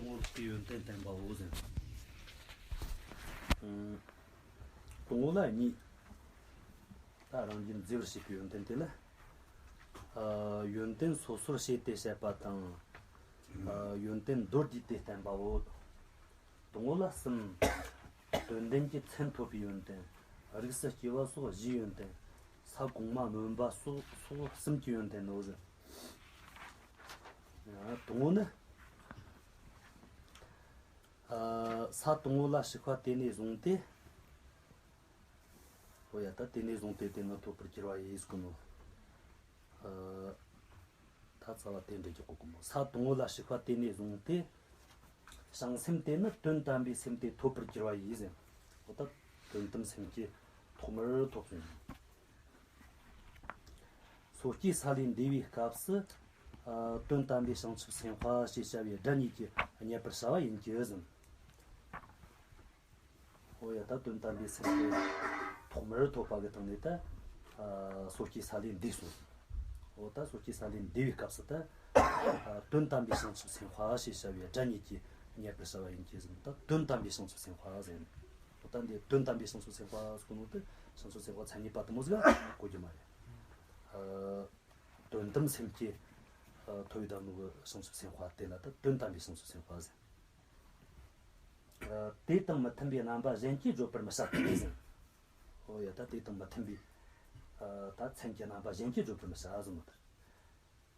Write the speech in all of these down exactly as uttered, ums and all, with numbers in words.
དང་པོ་ལ་གཉིས། ད་རང་རྒྱུད་མཛེས་པར་བྱེད་པའི་ཡོན་ཏན་དེ་ལ། ཨ། ཡོན་ཏན་སོ་སོར་ཕྱེ་སྟེ་བཤད་པ་དང་། ཨ། ཡོན་ཏན་མདོར་བསྡུས་ཏེ་བསྟན་པའོ། དང་པོ་ལ་གསུམ། དོན་ལྡན་གྱི་མཚན་ཐོབ་པའི་ཡོན་ཏན། རིགས་སུ་སྐྱེ་བ་སོགས་བཞིའི་ཡོན་ཏན། ས་གོང་མ་སྨོན་པ་སོགས་སོགས་གསུམ་གྱི་ཡོན་ཏན་ནོ་ཟེར། ཡང་དང་པོ་ནི། ཨ། ས་དང་པོ་ལ་ཞིག་པ་དེ་ནས་བཟུང་སྟེ། འོ་ཡ། ད་དེ་ནས་བཟུང་སྟེ་དེ་ནི་ཐོབ་པར་གྱུར་པ་ཡིན་ཟེར་གོ་ནོ། ཨ། ད་རྩ་བ་དེ་འདྲ་རྒྱག་གོ་གོ་མོ། ས་དང་པོ་ལ་ཞིག་པ་དེ་ནས་བཟུང་སྟེ། བྱང་སེམས་དེ་ནི་དོན་དམ་པའི་སེམས་དེ་ཐོབ་པར་གྱུར་པ་ཡིན་ཟེར། འོ་ད་དོན་དམ་སེམས་ཀྱི་ཐོག་མར་ཐོབ་སོང་། སོ་སྐྱེའི་ས་ལས་འདས་པའི་སྐབས་སུ། ཨ། དོན་དམ་པའི་བྱང་ཆུབ་སེམས་དཔའ་ཞེས་བྱ་བའི་སྒྲ་གཉིས་ཀྱིས་བསྙད་པར་བྱ་བ་ཡིན་གྱི་ཟེར། འོ་ཡ། ད་དོན་དམ་པའི་སེམས་དེ་ཐོག་མར་ཐོབ་པ་གི་སྟེང་ནས་ད། ཨ། སོ་སྐྱེའི་ས་ལས་འདས་སོང་། འོ་ད་སོ་སྐྱེའི་ས་ལས་འདས་པའི་སྐབས་སུ་ད། ཨ། དོན་དམ་པའི་བྱང་ཆུབ་སེམས་དཔའ་ཞེས་བྱ་བའི་སྒྲ་གཉིས་ཀྱིས་བསྙད་པར་བྱ་བ་ཡིན་གྱི་ཟེར། ད་དོན་དམ་པའི་བྱང་ཆུབ་སེམས་དཔའ་ཟེར། འོ་ད་འདི་དོན་དམ་པའི་བྱང་ཆུབ་སེམས་དཔའ་ཟེར་གོ་ནོ་དེ་བྱང་ཆུབ་སེམས་དཔའ་མཚན་ཉིད་པ་དེ་མོ་ཟིག་གོ་རྒྱུ་མ་རེད། ཨ། དོན་དམ་སེམས་ཀྱི། ཨ། ཐོབ་པའི་བདག་ཉིད་ཀྱི་བྱང་ཆུབ་སེམས་དཔའ་དེ་ལ་ད་དོན་དམ་པའི་བྱང་ཆུབ་སེམས་དཔའ་ཟེར། ཨ། དེ་དང་མི་མཐུན་པའི་རྣམ་པ་གཞན་གྱིས་བརྗོད་པར་མི་བྱ་སྟེ་ཟེར། འོ་ཡ། ད་དེ་དང་མི་མཐུན་པའི། ཨ། ད་མཚན་གྱི་རྣམ་པ་གཞན་གྱིས་བརྗོད་པར་མི་བྱ་ཟེར་ནོ་དེ་རེད།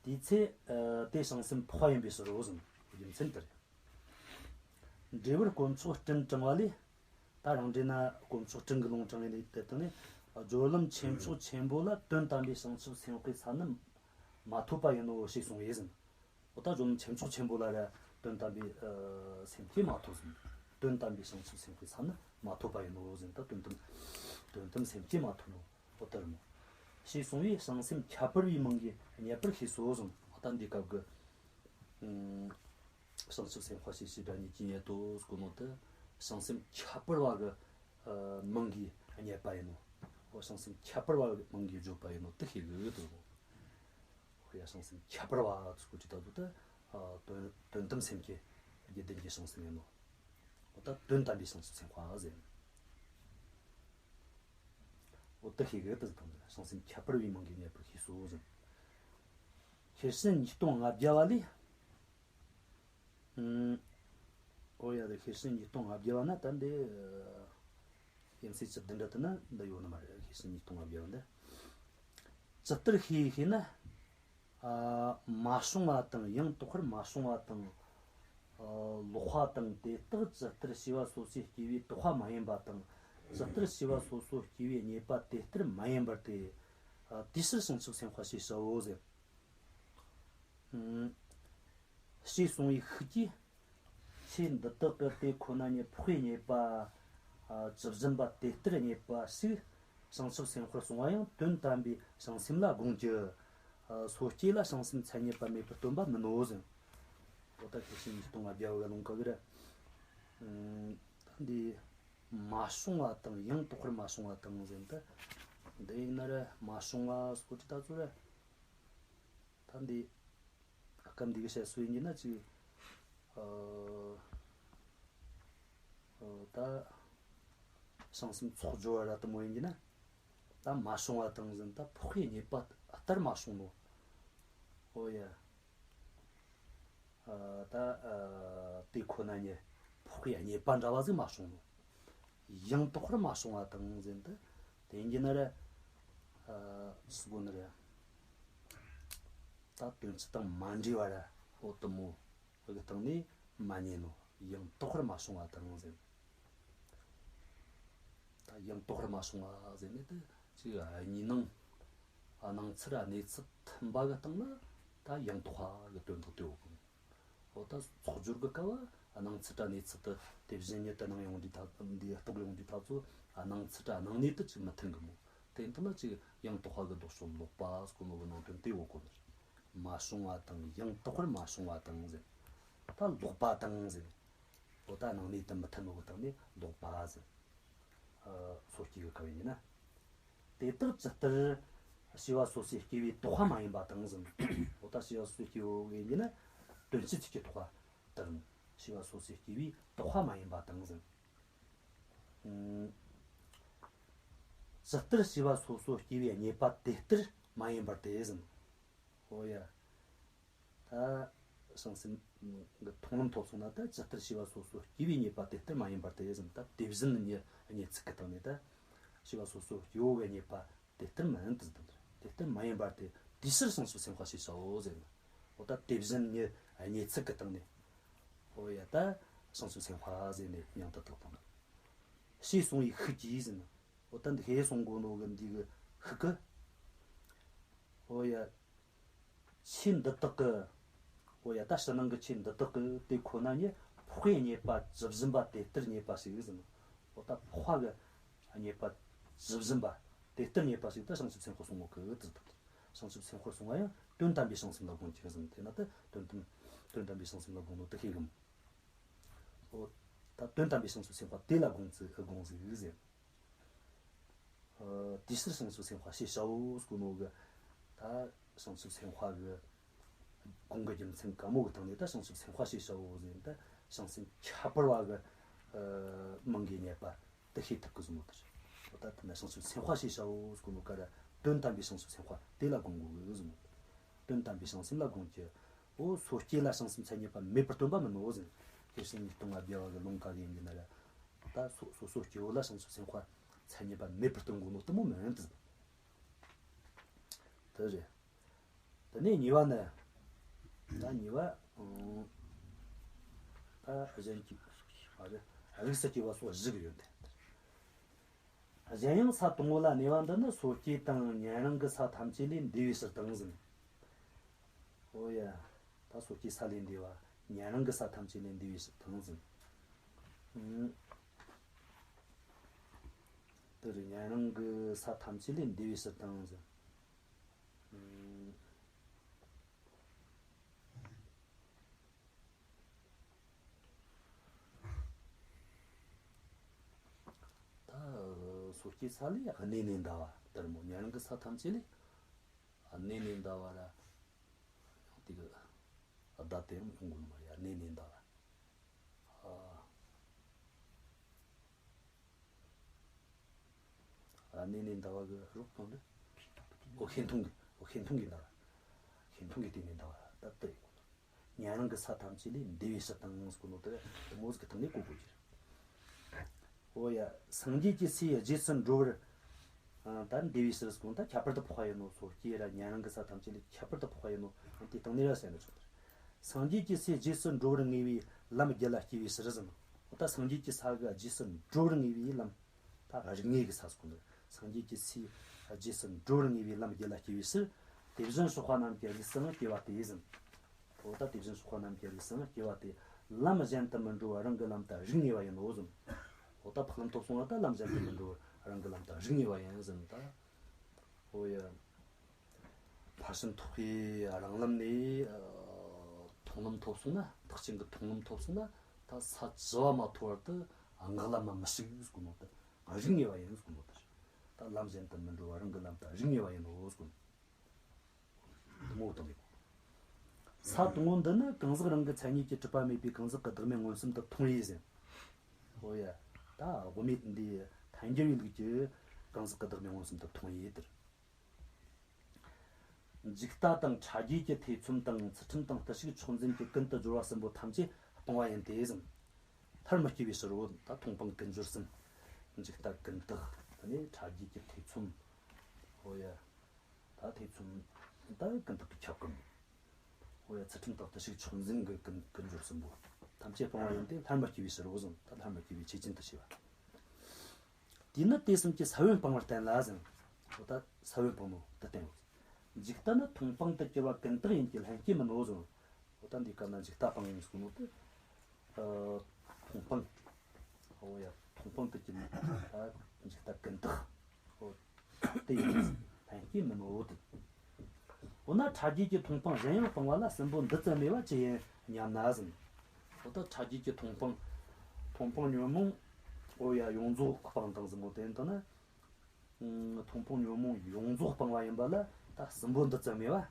དེའི་ཚེ། ཨ། དེ་བྱང་སེམས་འཕགས་པ་ཡིན་པའི་ཕྱིར་རོ་ཟེར་ནོ། རྒྱུ་མཚན་དེ་རེད། འབྲས་བུར་དཀོན་མཆོག་སྤྲིན་དྲངས་པ་ལས། ད་རང་འགྲེལ་ན་དཀོན་མཆོག་སྤྲིན་གྱི་ལུང་དྲངས་ནས་དེ་དང་ནི། སྦྱོར་ལམ་ཆེ་མཆོག་ཆེན་པོ་ལ་དོན་དམ་པའི་བྱང་ཆུབ་སེམས་དཔའི་ས་ནི་མ་ཐོབ་པ་ཡིན་ནོ་ཞེས་གསུངས་པས་ཟེར། འོ་ད་སྦྱོར་ལམ་ཆེ་མཆོག་ཆེན་པོ་ལ་ར་དོན་དམ་པའི། ཨ། སེམས་ཀྱིས་མ་ཐོབ་ཟེར། དོན་དམ་པའི་བྱང་ཆུབ་སེམས་དཔའི་ས་ནི་མ་ཐོབ་པ་ཡིན་ནོ་ཟེར། ད་དོན་དམ། དོན་དམ་སེམས་ཀྱིས་མ་ཐོབ་ནོ། འོ་ད་རེད་མོ། ཞེས་གསུངས་པས་བྱང་སེམས་ཁྱད་པར་བའི་མིང་གིས་བསྙད་པར་ཤེས་སོ་གསུངས། འོ་ད་འདི་སྐབས་ཀྱི། ཨ། བྱང་ཆུབ་སེམས་དཔའ་ཞེས་བྱའི་སྒྲ་གཉིས་ཀྱིས་བསྙད་དོ་ཟེར་གོ་ནོ་དེ། བྱང་སེམས་ཁྱད་པར་བ་གི། ཨ། མིང་གིས་བསྙད་པ་ཡིན་ནོ། འོ་བྱང་སེམས་ཁྱད་པར་བ་གི་མིང་གིས་བརྗོད་པ་ཡིན་ནོ་དེ་ཤེས་དགོས་དོ། འོ་ཡ། བྱང་སེམས་ཁྱད་པར་བ་ཟེར་གོ་དུས་ད་དུ་དེ། ཨ། དོན་དོན་དམ་སེམས་ཀྱི་རྒྱུད་ལྡན་གྱི་བྱང་སེམས་ཡིན་ནོ། འོ་ད་དོན་དམ་པའི་བྱང་ཆུབ་སེམས་དཔའ་ཟེར། འོ་དེ་ཤེས་དགོས་དེ་དང་། བྱང་སེམས་ཁྱད་པར་བའི་མིང་གིས་བསྙད་པར་ཤེས་སོ་ཟེར། ཤེར་ཕྱིན་ཉིས་སྟོང་ལྔ་བརྒྱ་པ་ལས། ཨུམ། འོ་ཡ། དེ་ཤེར་ཕྱིན་ཉིས་སྟོང་ལྔ་བརྒྱ་པ་ན་ད་འདི། ཨ། དབྱེ་མཚམས་བཅུ་བདུན་འདྲ་དེ་ན་འདི་ཡོད་ནི་མ་རེད། ཤེར་ཕྱིན་ཉིས་སྟོང་ལྔ་བརྒྱ་པ་འདི། ཇི་ལྟར་ཤེས་ཤེ་ན། ཨ། མ་བྱུང་བ་དང་ཡང་དག་པར་མ་བྱུང་བ་དང་། ཨ། ལོག་པ་དང་། དེ་དག་ཇི་ལྟར་བྱས་པ་སོ་སོའི་སྐྱེ་བོས་བཏགས་པ་མ་ཡིན་པ་དང་། ཇི་ལྟར་བྱས་པ་སོ་སོ་སྐྱེ་བོས་རྙེད་པ་དེ་ལྟར་མ་ཡིན་པར་ཏེ། ཨ། དེའི་ཕྱིར་བྱང་ཆུབ་སེམས་དཔའ་ཞེས་བྱའོ་ཟེར། ཨུམ། ཞེས་གསུངས་པའི་ཤུགས་ཀྱིས། ཚེ་འདི་དག་གི་དེ་ཁོ་ན་ཉིད་འཕགས་པས་རྙེད་པ། ཨ། ཇི་བཞིན་པ་དེ་ལྟར་རྙེད་པ་ཞིག་བྱང་ཆུབ་སེམས་དཔར་གསུངས་པ་ཡང་དོན་དམ་པའི་བྱང་སེམས་ལ་དགོངས་ཀྱི། ཨ། སོ་སྐྱེ་ལ་བྱང་སེམས་མཚན་ཉིད་པ་མེད་པར་སྟོན་པ་མིན་ནོ་ཟེར། འོ་ད་ཤེར་ཕྱིན་ཉིས་སྟོང་ལྔ་བརྒྱ་པ་གི་ལུང་ག་གི་ར། ཨུམ། ད་འདི་མ་བྱུང་བ་དང་ཡང་དག་པར་མ་བྱུང་བ་དང་ཟེར་ཏེ། འདི་ཡིན་ན་ར་མ་བྱུང་བ་སྐོར་གྱི་ད་ཚོ་ར། ད་འདི། སྐབས་འདི་གི་བཤད་སྲོལ་ཡིན་གྱི་ན་ཅིག་ཨ། ཨ། ད་བྱང་སེམས་ཚོགས་སྦྱོར་བ་ར་དེ་མོ་ཡིན་གྱི་ན། ད་མ་བྱུང་བ་དང་ཟེར་ན་ད་འཕགས་པས་རྙེད་པ་ལྟར་མ་བྱུང་ནོ། འོ་ཡ། ཨ། ད། ཨ། དེ་ཁོ་ན་ཉིད་འཕགས་པས་རྙེད་པ་འདྲ་བ་ཟིག་མ་བྱུང་ནོ། ཡང་དག་པར་མ་བྱུང་བ་དང་ཟེར་ན་ད། དེ་ཡིན་གྱི་ན་ར། ཨ། སུ་གོ་ནི་ར། ད་དོན་སྤྱི་དང་མ་འདྲེས་པ་ར། འོ་དེ་མོ་གི་སྟེང་ནས་མ་རྙེད་ནོ། ཡང་དག་པར་མ་བྱུང་བ་དང་ཟེར། ད་ཡང་དག་པར་མ་བྱུང་བ་ཟེར་ནས་ད་ཅིག་གཉིས་སྣང་། ཨ། སྣང་ཚུལ་གནས་ཚུལ་མཐུན་པ་གི་སྟེང་ལ་ད་ཡང་དག་པ་གི་དོན་དག་དེ་ཡོད་གི། འོ་ད་ཚོགས་སྦྱོར་གི་སྐབས་སྣང་ཚུལ་གནས་ཚུལ་དེ་དེ་བཞིན་ཉིད་དུ་སྣང་ཡོང་དུས་ད་འདི་རྟོགས་ཡོང་དུས་ད་ཚོ་སྣང་ཚུལ་གནས་དེ་ཅིག་མི་མཐུན་གི་མོ། དེ་ཡིན་དུས་ན་ཅིག་ཡང་དག་པ་གི་ལྡོག་ཕྱོགས་ལོག་པ་ཟེར་གོ་ནོ་གི་ནང་དོན་དེ་ཡོད་གོ་ནི་རེད། མ་བྱུང་བ་དང་ཡང་དག་པར་མ་བྱུང་བ་དང་ཟེར། ད་ལོག་པ་དང་ཟེར། འོ་ད་སྣང་གནས་དེ་མི་མཐུན་ནོ་གི་སྟེང་ནས་ལོག་པ་ཟེར། ཨ། སོ་སྐྱེ་གི་སྐབས་ཡིན་ན། དེ་དག་ཇི་ལྟར་བྱས་པ་སོ་སོའི་སྐྱེ་བོས་བཏགས་པ་མ་ཡིན་པ་དང་ཟེར། འོ་ད་བྱས་པ་སོ་སོའི་སྐྱེ་བོ་ཡིན་གྱི་ན་དོན་སྤྱི་གཅིག་གིས་བཏགས་པ་དང་། བྱས་པ་སོ་སོའི་སྐྱེ་བོའི་བཏགས་པ་མ་ཡིན་པ་དང་ཟེར། ཨུམ། ཇི་ལྟར་བྱས་པ་སོ་སོ་སྐྱེ་བོའི་རྙེད་པ་དེ་ལྟར་མ་ཡིན་པར་ཏེ་ཟེར། ཨོ་ཡ། ད་བྱང་སེམས་ཀྱི་མཐོང་ལམ་ཐོབ་སོང་ན། ད་ཇི་ལྟར་བྱས་པ་སོ་སོ་སྐྱེ་བོའི་རྙེད་པ་དེ་ལྟར་མ་ཡིན་པར་ཏེ་ཟེར། ད་དེ་བཞིན་གཉིས་གཉིས་ཚིག་གི་སྟེང་ནས། ད་བྱས་པ་སོ་སོ་སྐྱེ་བོ་གི་རྙེད་པ་དེ་ལྟར་མིན་ཏེ་ཟེར། དེ་ལྟར་མ་ཡིན་པར་ཏེ། དེའི་ཕྱིར་བྱང་ཆུབ་སེམས་དཔའ་ཞེས་བྱའོ་ཟེར་ན། འོ་ད་དེ་བཞིན་གཉིས་གཉིས་ཚིག་གི་སྟེང་ནས། འོ་ཡ། ད་བྱང་ཆུབ་སེམས་དཔའ་ཟེར་ནས་མིང་དེ་བཏགས་བཏང་། ཞེས་གསུངས་པའི་ཤུགས་ཀྱིས་ཟེར་ན། འོ་ད་འདི་ཞེས་གསུངས་གོ་ནོ་གི་འདི་གི་ཤུགས་ཀྱིས། འོ་ཡ། ཆོས་འདི་དག་གི། འོ་ཡ། ད་ཕྱི་ནང་གི་ཆོས་འདི་དག་གི་དེ་ཁོ་ན་ཉིད་འཕགས་པའི་རྙེད་པ་ཇི་བཞིན་པ་དེ་ལྟར་རྙེད་པ་ཞིག་ཟེར་ན། འོ་ད་འཕགས་པ་གི་རྙེད་པ་ཇི་བཞིན་པ་དེ་ལྟར་རྙེད་པ་ཞིག་ད་བྱང་ཆུབ་སེམས་དཔའ་གསུང་ངོ་གི་དེ་ལྟར། བྱང་ཆུབ་སེམས་དཔའ་གསུང་བ་ཡང་དོན་དམ་པའི་བྱང་སེམས་ལ་དགོངས་ཀྱི་ཟེར་ན། དེ་ན་ད་དོན་དམ་དོན་དམ་པའི་བྱང་སེམས་ལ་དགོངས་ནོ་དེ་ཤེས་གམ། འོ་ད་དོན་དམ་པའི་བྱང་ཆུབ་སེམས་དཔའ་དེ་ལ་དགོངས་ཟིག་དགོངས་ཟིག་ཟེར། ཨ། དེའི་ཕྱིར་བྱང་ཆུབ་སེམས་དཔའ་ཞེས་བྱའོ་ཟེར་གོ་ནོ་གི། ད་བྱང་ཆུབ་སེམས་དཔའ་གི་གོང་གི་རྒྱུ་མཚན་ག་མོ་གི་སྟེང་ནས་ད་བྱང་ཆུབ་སེམས་དཔའ་ཞེས་བྱའོ་ཟེར་ན། ད་བྱང་སེམས་ཁྱད་པར་བ་གི། ཨ། མིང་གི་རྙེད་པ་དེ་ཤེས་ཐུབ་གི་ཟེར་ནོ་དེ་རེད། འོ་ད་དེ་ན་བྱང་ཆུབ་སེམས་དཔའ་ཞེས་བྱའོ་ཟེར་གོ་ནོ་ག་ར་དོན་དམ་པའི་བྱང་ཆུབ་སེམས་དཔའ་དེ་ལ་དགོངས་དགོས་གི་ཟེར་ནོ། དོན་དམ་པའི་བྱང་སེམས་ལ་དགོངས་ཀྱི། འོ་སོ་སྐྱེ་ལ་བྱང་སེམས་ཚད་རྙེད་པ་མེད་པར་སྟོན་པ་མིན་ནོ་ཟེར། ཐེག་ཆེན་ཉིས་སྟོང་ལྔ་བརྒྱ་བ་གི་ལུང་ག་གི་ཡིན་གི་ན་ར། ད་སོ་སོ་སོ་སྐྱེ་བོ་ལ་བྱང་ཆུབ་སེམས་དཔའ་ཚད་རྙེད་པ་མེད་པར་སྟོན་དགོས་ནོ་དེ་མོ་མིན་ཏེ། དེ་རེད། དེ་ནས་གཉིས་པ་ནི། ད་གཉིས་པ། ཨང་། ད་གཞན་གྱི། ཨ་རེ། རིགས་སུ་སྐྱེ་བ་སོགས་བཞི་གི་ཡོན་ཏན། གཞན་ཡང་ས་དང་པོ་ལ་གནས་པ་འདི་ནི་སོ་སྐྱེ་དང་ཉན་རང་གི་ས་ཐམས་ཅད་ལས་འདས་པའི་ཕྱིར་དང་ཟེར། འོ་ཡ། ད་སོ་སྐྱེ་ས་ལས་འདས་པ། ཉན་རང་གི་ས་ཐམས་ཅད་ལས་འདས་པའི་ཕྱིར་དང་ཟེར། ཨང་། དེ་རེད། ཉན་རང་གི་ས་ཐམས་ཅད་ལས་འདས་པའི་ཕྱིར་དང་ཟེར། ཨང་། ད་སོ་སྐྱེ་ས་ལས་གནས་ནས་འདའ་བ་དེ་རེད་མོ། ཉན་རང་གི་ས་ཐམས་ཅད་ལས་གནས་ནས་འདའ་བ་ར། ཡང་དེ་གི་བརྡ་དེ་ཡང་ཡོང་གི་མ་རེད་ཡ། གནས་ནས་འདའ་བ། ཨ། ཨ། གནས་ནས་འདའ་བ་གི་རོགས་གང་རེད། འོ་ཤེས་མཐོང་གི། འོ་ཤེས་མཐོང་གི་འདའ་བ། ཤེས་མཐོང་གི་སྟེང་ནས་འདའ་བ་ད་དེ་ཡིན་གོ། ཉན་རང་གི་ས་ཐམས་ཅད་ལས་འདས་པའི་ཕྱིར་དང་ཟེར་གོ་ནོ་དེ་དེ་མོ་ཟིག་གི་སྟེང་ནས་གོ་དགོས་ཀྱི་རེད། འོ་ཡ། སངས་རྒྱས་ཀྱི་སའི་རྗེས་སུ་འགྲོ་བར། ཨ། ད་འདས་པའི་ཕྱིར་ཟེར་གོ་ནོ་ད་ཁྱད་པར་དུ་འཕགས་པ་ཡིན་ནོ། སོ་སྐྱེ་ར་ཉན་རང་གི་ས་ཐམས་ཅད་ལས་ཁྱད་པར་དུ་འཕགས་པ་ཡིན་ནོ། ཨ། དེ་སྟེང་ནས་ར་བཤད་ན་ཆོག་གི་རེད། སངས་རྒྱས་ཀྱི་སའི་རྗེས་སུ་འགྲོ་བར་ངེས་པའི་ལམ་རྒྱུད་ལ་སྐྱེས་པའི་ཕྱིར་ཟེར་ནོ། འོ་ད་སངས་རྒྱས་ཀྱི་ས་གི་རྗེས་སུ་འགྲོ་བར་ངེས་པའི་ལམ། ད་རིགས་ངེས་ཀྱི་ས་ཟེར་གོ་ནོ། སངས་རྒྱས་ཀྱི་སའི་རྗེས་སུ་འགྲོ་བར་ངེས་པའི་ལམ་རྒྱུད་ལ་སྐྱེས་པའི་ཕྱིར། དེ་བཞིན་གཤེགས་པ་རྣམས་ཀྱི་རིགས་སུའང་སྐྱེ་བ་སྟེ་ཟེར། འོ་ད་དེ་བཞིན་གཤེགས་པ་རྣམས་ཀྱི་རིགས་སུའང་སྐྱེ་བ་སྟེ། ལམ་གཞན་དུ་མི་འགྲོ་བར་རང་གི་ལམ་དུ་རིགས་ངེས་པ་ཡིན་ནོ་ཟེར། འོ་ད་འཕགས་ལམ་ཐོབ་སོང་བ་ད་ལམ་གཞན་དུ་མི་འགྲོ་བར་རང་གི་ལམ་དུ་རིགས་ངེས་པ་ཡིན་ཟེར་ད། འོ་ཡ། ཕར་ཕྱིན་ཐོགས་པའི་རང་ལམ་ནས། ཨ། མཐོང་ལམ་ཐོབ་སོང་ན། ཐེག་ཆེན་གྱི་མཐོང་ལམ་ཐོབ་སོང་ན། ད་ས་བཅུ་པ་མ་ཐོབ་བར་དུ་སྔགས་ལམ་མ་མི་ཞུགས་ཟེར་གོ་ནོ་དེ། རིགས་ངེས་པ་ཡིན་ཟེར་གོ་ནོ་དེ། ད་ལམ་གཞན་དུ་མི་འགྲོ་བར་རང་གི་ལམ་དུ་རིགས་ངེས་པ་ཡིན་ནོ་ཟེར་གོ་ནོ། དེ་མོ་བཏང་ཡོད། ས་དང་པོ་འདི་ནི་གང་ཟག་རང་གི་མཚན་ཉིད་ཀྱིས་གྲུབ་པ་མེད་པའི་གང་ཟག་གི་བདག་མེད་མངོན་སུམ་དུ་མཐོང་བས་ཟེར། འོ་ཡ། ད་དབུ་མེད་འདི་ཐལ་འགྱུར་བའི་ལུགས་ཀྱིས་གང་ཟག་གི་བདག་མེད་མངོན་སུམ་དུ་མཐོང་བས་དེར། འཇིག་ལྟ་དང་ཕྲ་རྒྱས་ཀྱི་ཐེ་ཚོམ་དང་། ཚུལ་ཁྲིམས་དང་བརྟུལ་ཞུགས་མཆོག་འཛིན་གྱི་ཀུན་ཏུ་སྦྱོར་བ་གསུམ་པོ་ཐམས་ཅད་སྤངས་པ་ཡིན་ཏེ་ཟེར། མཐར་མི་སྐྱེ་བའི་ཕྱིར་རོ། ད་མཐོང་སྤང་ཀུན་སྦྱོར་གསུམ། འཇིག་ལྟ་ཀུན་བརྟགས། དེ་ནས་ཕྲ་རྒྱས་ཀྱི་ཐེ་ཚོམ། འོ་ཡ། ད་ཐེ་ཚོམ། ད་ཀུན་བརྟགས་ཀྱི་ཁྱབ་ཁོངས། འོ་ཡ། ཚུལ་ཁྲིམས་དང་བརྟུལ་ཞུགས་མཆོག་འཛིན་གྱི་ཀུན་ཀུན་སྦྱོར་གསུམ་པོ་ཐམས་ཅད་སྤངས་པ་ཡིན་ཏེ། མཐར་མི་སྐྱེ་བའི་ཕྱིར་རོ་ཟེར། ད་མཐར་མི་སྐྱེ་བའི་ཆོས་ཅན་དུ་བྱས་པ། དེས་ན་དེ་གསུམ་གྱིས་ས་བོན་སྤང་བར་བསྟན་ལ་ཟེར། འོ་ད་ས་བོན་སྤང་ནོ་དེ་བསྟན་ཡོད། འཇིག་ལྟ་ནི་མཐོང་སྤང་དུ་གྱུར་པ་ཀུན་བརྟགས་ཡིན་གྱི་ལྷན་སྐྱེས་མིན་ནོ་ཟེར། འོ་ད་འདི་སྐབས་ན་འཇིག་ལྟ་སྤང་ཡིན་ཟེར་ནོ་དེ། ཨ། མཐོང་སྤང་། འོ་ཡ། མཐོང་སྤང་དུ་གྱུར་ནི་ད་འཇིག་ལྟ་ཀུན་བརྟགས། འོ། དེ་ཡིན་ལྷན་སྐྱེས་མིན་ནོ་དེ། འོ་ན་ཕྲ་རྒྱས་ཀྱི་མཐོང་སྤང་གཞན་ཡང་སྤངས་པ་ལ་གསུམ་པོ་འདི་ཙམ་མེད་པ་ཅི་ཡིན་སྙམ་ན་ཟེར། འོ་ད་ཕྲ་རྒྱས་ཀྱི་མཐོང་སྤང་། མཐོང་སྤང་ཉོན་མོངས། འོ་ཡ། ཡོངས་རྫོགས་སྤངས་དང་ཟེར་མོ་དེ་ཡིན་དང་ན། ཨང་། མཐོང་སྤང་ཉོན་མོངས་ཡོངས་རྫོགས་སྤངས་པ་ཡིན་པ་ལ་ད་གསུམ་པོ་འདི་ཙམ་མེད་པ།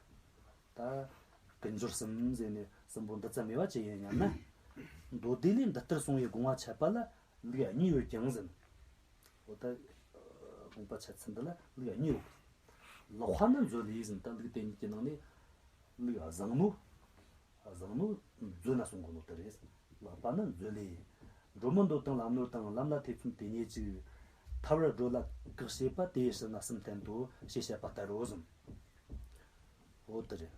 ད་ཀུན་སྦྱོར་གསུམ་ཟེར་ནས་གསུམ་པོ་འདི་ཙམ་མེད་པ་ཅི་ཡིན་སྙམ་ན། མདོ་སྡེ་ལས་འདི་ལྟར་གསུངས་པའི་དགོངས་པ་འཆད་པ་ལ་ལུགས་གཉིས་ཡོད་ཀྱང་ཟེར། འོ་ད་དགོངས་པ་འཆད་ཚུལ་འདི་ལ་ལུགས་གཉིས་ཡོད། ལེགས་པ་ནི་མཛོད་ལས་ཟེར། ད་ལུགས་དེ་གཉིས་ཀྱི་ནང་ནས་ལུགས་བཟང་ནོ། བཟང་ནོ་མཛོད་ན་གསུང་གོ་ནོ་དེ་རེད། ལེགས་པ་ནི་མཛོད་ལས། འགྲོ་མི་འདོད་དང་ལམ་ནོར་དང་། ལམ་ལ་ཐེ་ཚོམ་དེ་སྙེད་ཅིག། ཐར་བར་སྒྲོལ་ལ་བཀག་བྱེད་པ། དེ་ཡི་ཕྱིར་ན་གསུམ་བསྟན་ཏོ་ཞེས་བཤད་པ་ལྟར་རོ་གསུངས། འོ་དེ་རེད།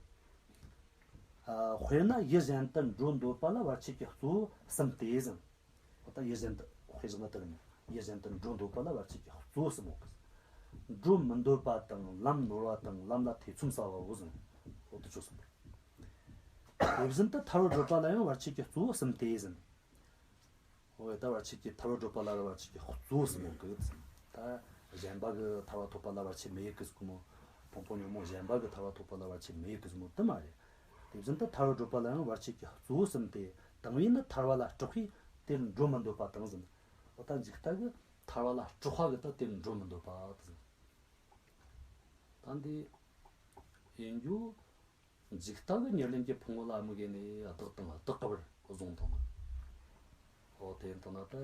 ཨ། དཔེར་ན་ཡུལ་གཞན་དུ་འགྲོ་འདོད་པ་ལ་བར་ཆད་ཀྱི་གཙོ་བོ་གསུམ་སྟེ་ཟེར། འོ་ད་ཡུལ་གཞན་དུ་དཔེ་བཞག་ན་དེ་རེད་མོ། ཡུལ་གཞན་དུ་འགྲོ་འདོད་པ་ལ་བར་ཆད་ཀྱི་གཙོ་བོ་གསུམ་མོ། འགྲོ་མི་འདོད་པ་དང་། ལམ་ནོར་བ་དང་། ལམ་ལ་ཐེ་ཚོམ་ཟ་བའོ་གསུངས། འོ་དེ་ཆོ་གསུམ་པོ། དེ་བཞིན་དུ་ཐར་བར་སྒྲོལ་པ་ལ་ཡང་བར་ཆད་ཀྱི་གཙོ་བོ་གསུམ་སྟེ་ཟེར། འོ་ད་བར་ཆད་ཀྱི་ཐར་བར་སྒྲོལ་པ་ལ་ར་བར་ཆད་ཀྱི་གཙོ་བོ་གསུམ་མོ་གི། ད་གཞན་པ་གི་ཐར་བ་ཐོབ་པ་ལ་བར་ཆད་མེད་གི་ཟེར་གོ་མོ། ཕུང་པོ་ཉོན་མོངས་གཞན་པ་གི་ཐར་བ་ཐོབ་པ་ལ་བར་ཆད་མེད་གི་ཟེར་མོ་དེ་མ་རེད། དེ་བཞིན་དུ་ཐར་བར་སྒྲོལ་པ་ལ་ཡང་བར་ཆད་ཀྱི་གཙོ་བོ་གསུམ་སྟེ། དང་པོ་ནི་ཐར་བ་ལ་སྐྲག་པས་དེར་འགྲོ་མི་འདོད་པ་དང་ཟེར། འོ་ད་འཇིག་ལྟ་གི་ཐར་བ་ལ་སྐྲག་པ་གི་ད་དེར་འགྲོ་མི་འདོད་པ་དང་ཟེར། ད་འདི་ཡིན་རྒྱུ། འཇིག་ལྟ་གི་ཉེར་ལེན་གྱི་ཕུང་པོ་ལ་དམིགས་ནས་བདག་དང་བདག་གི་བར་བཟུང་དང་། འོ་དེ་ཡིན་དང་ན་ད།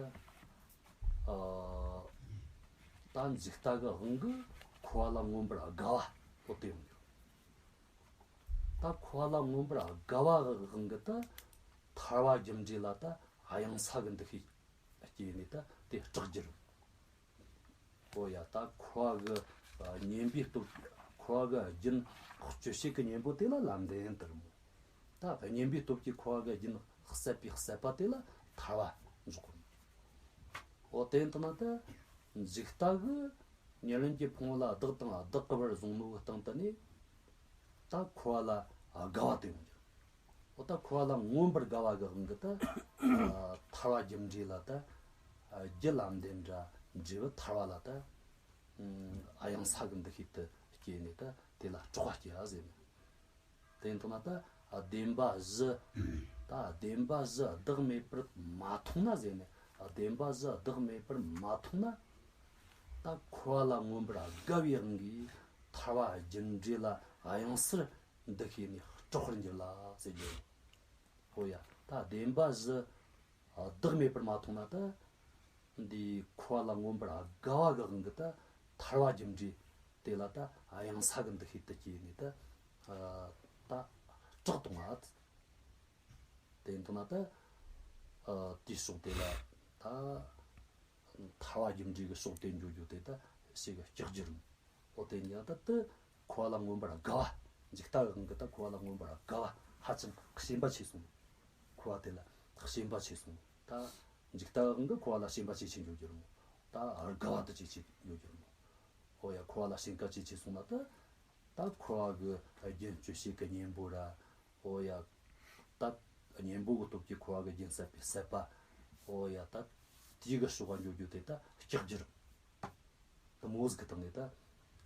ཨ། ད་འཇིག་ལྟ་གི་དབང་གིས་འཁོར་བ་ལ་མངོན་པར་དགའ་བ། འོ་དེ་ཡོང་རྒྱུ། ད་འཁོར་བ་ལ་མངོན་པར་དགའ་བ་གི་དབང་གིས་ད་ཐར་བ་རྒྱུ་འབྲས་ལ་ད་གཡེང་ས་གི་འདུ་ཤེས་སྐྱེས་ནས་ད་དེ་སྐྲག་རྒྱུ་རེད། འོ་ཡ། ད་འཁོར་བ་གི་གཉེན་པོའི་སྟོབས། འཁོར་བ་གི་རྒྱུན་གཅོད་བྱེད་ཀྱི་གཉེན་པོ་དེ་ལ་ལམ་བདེན་ལྟར་མོ། ད་གཉེན་པོའི་སྟོབས་ཀྱིས་འཁོར་བ་གི་རྒྱུན་བསད་པའི་བསད་པ་དེ་ལ་ཐར་བ་འཇོག་གོ། འོ་དེ་ཡིན་དང་ན་ད་འཇིག་ལྟ་གི་ཉེར་ལེན་གྱི་ཕུང་པོ་ལ་བདག་དང་བདག་གི་བར་བཟུང་ནོ་གི་སྟེང་དུ་ནས་ད་འཁོར་བ་ལ་དགའ་བ་དེ་ཡོང་རྒྱུ། འོ་ད་འཁོར་བ་ལ་མངོན་པར་དགའ་བ་གི་དབང་གིས་ད་ཐར་བ་རྒྱུ་འབྲས་ལ་ད་རྒྱུ་ལམ་བདེན་འདྲ་འབྲས་བུ་ཐར་བ་ལ་ད་གཡེང་ས་གི་འདུ་ཤེས་དེ་སྐྱེས་ནས་ད་དེ་ལ་སྐྲག་པ་སྐྱེ་བ་ཟེར་ནས། དེ་ཡིན་དང་ན་ད་བདེན་པ་བཞི། ད་བདེན་པ་བཞི་བདག་མེད་པར་མ་མཐོང་ན་ཟེར་ནས། བདེན་པ་བཞི་བདག་མེད་པར་མ་མཐོང་ན། ད་འཁོར་བ་ལ་མངོན་པར་དགའ་བའི་དབང་གིས་ཐར་བ་རྒྱུ་འབྲས་ལ་གཡེང་སར་འདུ་ཤེས་ནས་སྐྲག་པར་འགྱུར་ལ་ཟེར་རྒྱུ། ཧོ་ཡ། ད་བདེན་པ་བཞི་བདག་མེད་པར་མ་མཐོང་ན་ད། འདི་འཁོར་བ་ལ་མངོན་པར་དགའ་བ་གི་དབང་གིས་ད་ཐར་བ་རྒྱུ་འབྲས་དེ་ལ་ད་གཡེང་ས་གི་འདུ་ཤེས་དེ་སྐྱེས་ནས་ད་ད་སྐྲག་གཏོང་བ། དེ་ཡིན་དང་ན་ད་དེའི་ཕྱོགས་དེ་ལ་ད་ཐར་བ་རྒྱུ་འབྲས་ཀྱི་ཕྱོགས་དེ་འགྱོ་རྒྱུ་དེ་ད་ཞེ་གི་སྐྲག་རྒྱུ་རེད། འོ་དེ་ཡིན་ད་ད་འཁོར་བ་ལ་མངོན་པར་དགའ་བ། འཇིག་ལྟ་གི་དབང་གིས་ད་འཁོར་བ་ལ་མངོན་པར་དགའ་བ་ཧ་ཅང་ཞེན་པ་ཆེ་སོང་། འཁོར་བ་དེ་ལ་ཞེན་པ་ཆེ་སོང་། ད་འཇིག་ལྟ་གི་དབང་གིས་འཁོར་བ་ལ་ཞེན་པ་ཇེ་ཆེ་འགྱོ་རྒྱུ་རེད་མོ། ད་དགའ་བ་དེ་ཇེ་ཆེ་འགྱོ་རྒྱུ་རེད་མོ། འོ་ཡ། འཁོར་བ་ལ་ཞེན་ཁ་ཇེ་ཆེ་སོང་ན་ད་ད་འཁོར་བ་གི་རྒྱུན་གཅོད་བྱེད་ཀྱི་གཉེན་པོ་ར། འོ་ཡ། ད་གཉེན་པོ་གི་སྟོབས་ཀྱིས་འཁོར་བ་གི་རྒྱུན་བསད་པའི་བསད་པ། འོ་ཡ། ད་དེའི་གི་ཕྱོགས་ལ་འགྱོ་རྒྱུ་དེ་ད་སྐྲག་རྒྱུ་རེད། དེ་མོ་ཟིག་གི་སྟེང་ནས་ད་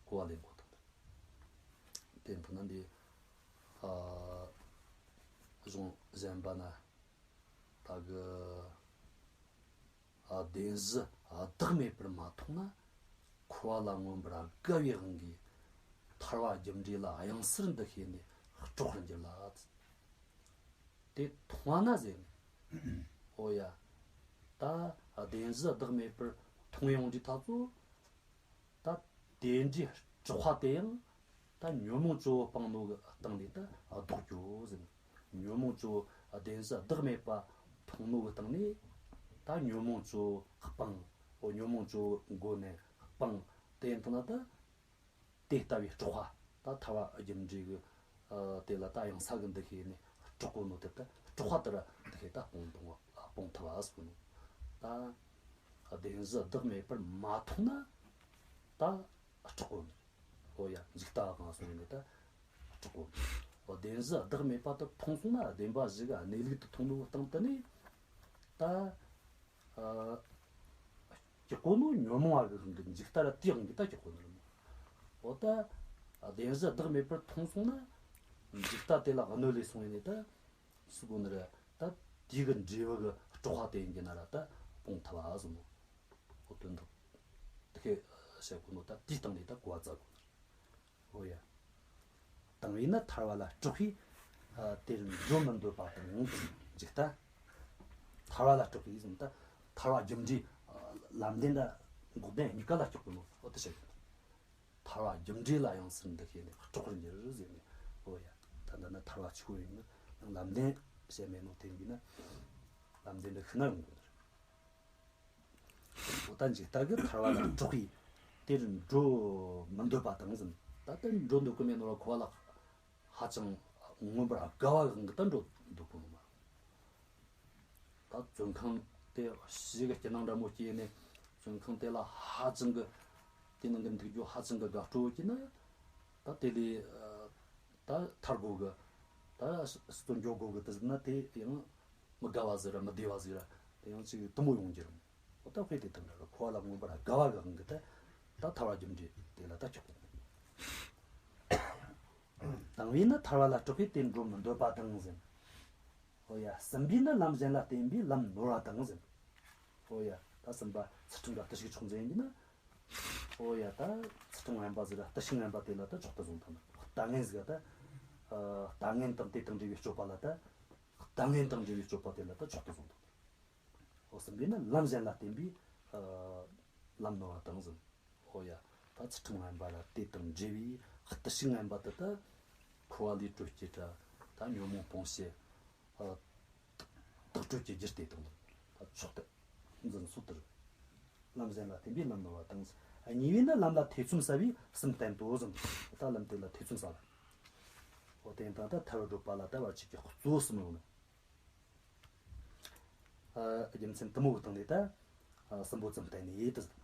གོ་བ་ལེན་དགོས་དང་། དེ་མཐོང་ན་འདི་ཨ་གཞུང་གཞན་པ་ན་ད་གི་ཨ་བདེན་བཞི་བདག་མེད་པར་མ་མཐོང་ན། འཁོར་བ་ལ་མངོན་པར་དགའ་བའི་དབང་གིས་ཐར་བ་རྒྱུ་འབྲས་ལ་གཡེང་སར་འདུ་ཤེས་ནས་སྐྲག་པར་འགྱུར་ལ། དེ་མཐོང་བ་ན་ཟེར་ནས། འོ་ཡ། ད་བདེན་བཞི་བདག་མེད་པར་མཐོང་ཡོང་དུས་ཐག་ཚོ། ད་དེ་འདྲའི་སྐྲག་པ་དེ་ཡང་ད་ཉོན་མོངས་གཙོ་བོ་སྤངས་ནོ་གི་སྟེང་ནས་ད་ལྡོག་རྒྱུ་ཟེར། ཉོན་མོངས་གཙོ་བོ་བདེན་བཞི་བདག་མེད་པ་མཐོང་ནོ་གི་སྟེང་ནས་ད་ཉོན་མོངས་གཙོ་བོ་སྤངས། འོ་ཉོན་མོངས་གཙོ་བོ་མགོ་ནས་སྤངས། དེ་ཡིན་དང་ན་ད། དེ་ལྟ་བུའི་སྐྲག་པ་ད་ཐར་བ་རྒྱུ་འབྲས་ཀྱི་ཨ་དེ་ལ་ད་གཡེང་ས་གི་འདུ་ཤེས་ནས་སྐྲག་གོ་ནོ་དེ་ད་སྐྲག་པ་དེ་ར་འདུ་ཤེས་ད་སྤོང་དང་སྤོང་ཐུབ་པ་ཟེར་ནོ། ད་བདེན་བཞི་བདག་མེད་པར་མ་མཐོང་ན་ད་སྐྲག་གོ་ནོ། འོ་ཡ། འཇིག་ལྟ་གང་སོང་ནས་ད་སྐྲག་གོ་ནོ། བདེན་བཞི་བདག་མེད་པ་དེ་མཐོང་སོང་ན་བདེན་པ་བཞི་གི་གནས་ལུགས་དེ་མཐོང་ནོ་སྟེང་དུ་ནས་ད། ཨ། སྐྲག་གོ་ནོ་ཉོན་མོངས་པ་གི་དབང་གིས། འཇིག་ལྟ་ར་དེའི་དབང་གིས་ད་སྐྲག་གོ་ནོ་རེད་མོ། འོ་ད་བདེན་བཞི་བདག་མེད་པར་མཐོང་སོང་ན། འཇིག་ལྟ་དེ་ལ་གནོད་ལས་སོང་ཡིན་ནས་ད་སུ་གོ་ནི་རེད། ད་དེའི་གི་འབྲས་བུ་གི་སྐྲག་པ་དེ་ཡིན་གྱི་ན་ར་ད་སྤོང་ཐུབ་པ་ཟེར་མོ། འོ་དོན་དག་དེ་གི་བཤད་གོ་ནོ་ད་དེའི་སྟེང་ནས་ད་གོ་བ་བཙལ་དགོས་ནི་རེད། འོ་ཡ། དང་པོ་ནི་ཐར་བ་ལ་སྐྲག་པས། ཨ། དེར་འགྲོ་མི་འདོད་པ་དང་འཇིག་ལྟ། ཐར་བ་ལ་སྐྲག་པའི་ཟེར་ན་ད་ཐར་བ་རྒྱུ་འབྲས། ལམ་བདེན་དང་འགོག་བདེན་གཉིས་ཀ་ལ་སྐྲག་པའི་ནོ། འོ་དེ་བཤད་གི། ཐར་བ་རྒྱུ་འབྲས་ལ་ཡང་སེམས་འདི་བྱས་ནས་སྐྲག་པར་འགྱུར་ཟེར་ནས། འོ་ཡ། ད་འདི་ན་ཐར་བ་ཆོས་ཡིན་ན་ཡང་ལམ་བདེན་བཤད་མེད་ནོ། དེ་ཡིན་ན་ལམ་བདེན་འདི་ཤི་ན་ཡོང་དགོས་ནི་རེད། འོ་ད་འཇིག་ལྟ་གི་ཐར་བ་ལ་སྐྲག་པའི་དེར་འགྲོ་མི་འདོད་པ་དང་ཟེར། ད་དེར་འགྲོ་འདོད་གི་མེད་ནོ་ར་ཁོ་བ་ལ་ཧ་ཅང་མངོན་པར་དགའ་བ་གང་གི་ད་འགྲོ་འདོད་གི་མ་རེད། ད་བཙོན་ཁང་དེ་ཞིག་གི་སྐྱིད་སྣང་འདྲ་མོ་སྐྱེས་ནས་བཙོན་ཁང་དེ་ལ་ཧ་ཅང་གི་དེ་ནང་གི་འདུག་རྒྱུ་ཧ་ཅང་གི་དགའ་སྤྲོ་སྐྱེས་ན། ད་དེ་ལས་ད་ཐར་དགོས་གི། ད་སོ་སོ་འགྱོ་དགོས་གི་དེ་ཟེར་ན་དེ་ཡང་མི་དགའ་བ་ཟིག་ར་མི་བདེ་བ་ཟིག་ར་དེ་ཡང་ཅིག་དུ་མོ་ཡོང་རྒྱུ་རེད། འོ་ད་དཔེ་དེ་དང་འདྲ་ར་ཁོ་བ་ལ་མངོན་པར་དགའ་བ་གི་དབང་གིས་ད་ད་ཐར་བ་རྒྱུ་འབྲས་དེ་ལ་ད་ཆོག་དང་པོས་ནི་ཐར་བ་ལ་སྐྲག་པའི་དེར་འགྲོ་མི་འདོད་པ་དང་ཟེར། འོ་ཡ། གསུམ་པས་ནི་ལམ་གཞན་ལ་བརྟེན་པའི་ལམ་ནོར་བ་དང་ཟེར། འོ་ཡ། ད་གསུམ་པ་ཚུལ་ཁྲིམས་ལ་བརྟུལ་ཞུགས་ཕྱོགས་འཛིན་ཡིན་ན། འོ་ཡ། ད་ཚུལ་ཁྲིམས་ངན་པ་ཟིག་ར་བརྟུལ་ཞུགས་ངན་པ་དེ་ལ་ད་མཆོག་ཏུ་བཟུང་ཐུབ་ན། ལྟ་ངན་ཟིག་ད་ལྟ་ངན་དང་དེ་དང་འབྲེལ་བའི་སྤྱོད་པ་ལ་ད། ལྟ་ངན་དང་འབྲེལ་བའི་སྤྱོད་པ་དེ་ལ་ད་མཆོག་ཏུ་བཟུང་ཐུབ་ན། འོ་གསུམ་པས་ནི་ལམ་གཞན་ལ་བརྟེན་པའི་ལམ་ནོར་བ་དང་ཟེར། འོ་ཡ། ད་ཚུལ་ཁྲིམས་ངན་པ་ར་དེ་དང་འབྲེལ་བའི་བརྟུལ་ཞུགས་ངན་པ་དེ་ད་འཁོར་བ་ལས་གྲོལ་རྒྱུ་ར་ད་ཉོན་མོངས་སྤོང་བྱེད། ཐག་གཅོད་ཀྱི་རྒྱུ་སྟེ་དང་། ད་མཆོག་ཏུ་འཛིན་སྲོལ་དེ་རེད། ལམ་གཞན་ལ་བརྟེན་པའི་ལམ་ནོར་བ་དང་། གཉིས་པས་ནི་ལམ་ལ་ཐེ་ཚོམ་ཟ་བའི་གསུམ་བསྟན་ཏོ་ཟེར། ད་ལམ་དེ་ལ་ཐེ་ཚོམ་ཟ་བ། འོ་དེ་ཡིན་ད་ད་ཐར་བར་བགྲོད་པ་ལ་ད་བར་ཆད་ཀྱི་གཙོ་བོ་གསུམ་ཡོང་ནོ། ཨ། རྒྱུ་མཚན་དུ་མོ་གི་སྟེང་ནས་ད་གསུམ་པོ་ཙམ་བསྟན་ནས་ཡོད་དེ་ཟེར།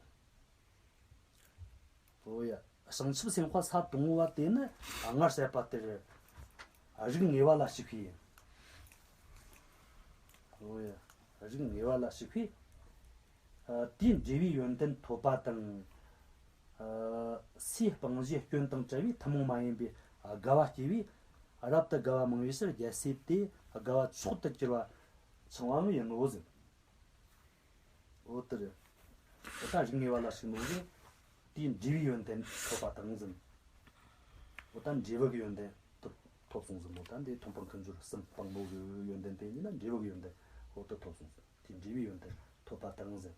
འོ་ཡ། བྱང་ཆུབ་སེམས་དཔའ་ས་དང་པོ་བ་དེ་ནི་སྔར་བཤད་པ་ལྟར་རིགས་ངེས་པ་ལ་ཞུགས་པའི། འོ་ཡ། རིགས་ངེས་པ་ལ་ཞུགས་པའི། ཨ། དེའི་འབྲས་བུའི་ཡོན་ཏན་ཐོབ་པ་དང་། ཨ། སའི་སྤང་བྱའི་སྐྱོན་དང་བྲལ་བའི་ཐུན་མོང་མ་ཡིན་པའི་དགའ་བ་སྐྱེ་བས་རབ་ཏུ་དགའ་བ་མང་བའི་ཕྱིར་རྒྱལ་སྲས་དེ་དགའ་བ་མཆོག་ཏུ་གྱུར་པ་འཆིང་བའང་ཡིན་ནོ་ཟེར། འོ་དེ་རེད། འོ་ད་རིགས་ངེས་པ་ལ་ཞུགས་ནོ་གི། དེའི་འབྲས་བུའི་ཡོན་ཏན་ཐོབ་པ་དང་ཟེར། འོ་ད་འབྲས་བུ་གི་ཡོན་ཏན་ཐོབ་ཐོབ་སོང་ཟེར་མོ། ད་འདི་མཐོང་སྤང་ཀུན་སྦྱོར་གསུམ་སྤངས་ནོ་གི་ཡོན་ཏན་དེ་ཡིན་ན་འབྲས་བུ་གི་ཡོན་ཏན་འོ་དེ་ཐོབ་སོང་ཟེར། དེའི་འབྲས་བུའི་ཡོན་ཏན་ཐོབ་པ་དང་ཟེར།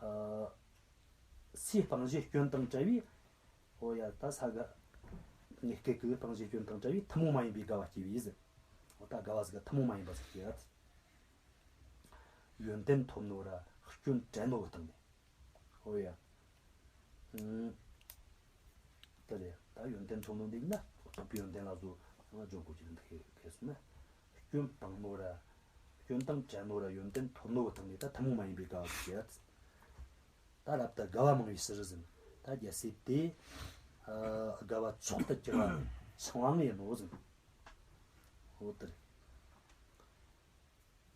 ཨ། སའི་སྤང་བྱའི་སྐྱོན་དང་བྲལ་བའི། འོ་ཡ། ད་ས་ག་ངེས་སྐལ་གི་སྤང་བྱའི་སྐྱོན་དང་བྲལ་བའི་ཐུན་མོང་མ་ཡིན་པའི་དགའ་བ་སྐྱེ་བས་ཟེར། འོ་ད་དགའ་བ་ཟིག་ག་ཐུན་མོང་མ་ཡིན་པ་ཟིག་སྐྱེ་ཡ། ཡོན་ཏན་ཐོབ་ནོ་ར་སྐྱོན་བྲལ་ནོ་གི་སྟེང་ནས། འོ་ཡ། ཨུམ། དེ་རེད། ད་ཡོན་ཏན་ཐོབ་ནོ་འདི་ཡིན་ན་རྟོགས་པའི་ཡོན་ཏན་ལ་བཟོ་ཡང་སྦྱོང་དགོས་ཀྱི་འདུག་ཁེལ་སོང་ན། སྐྱོན་སྤངས་ནོ་ར། སྐྱོན་དང་བྲལ་ནོ་ར་ཡོན་ཏན་ཐོབ་ནོ་གི་སྟེང་ནས་ད་ཐུན་མོང་མ་ཡིན་པའི་དགའ་བ་ཟིག་སྐྱེ་ཡ། ད་རབ་ཏུ་དགའ་བ་མང་བའི་ཕྱིར་ཟེར། ད་རྒྱལ་སྲས་དེ། ཨ། དགའ་བ་མཆོག་ཏུ་གྱུར་པ་འཆིང་བའང་ཡིན་ནོ་ཟེར། འོ་དེ་རེད།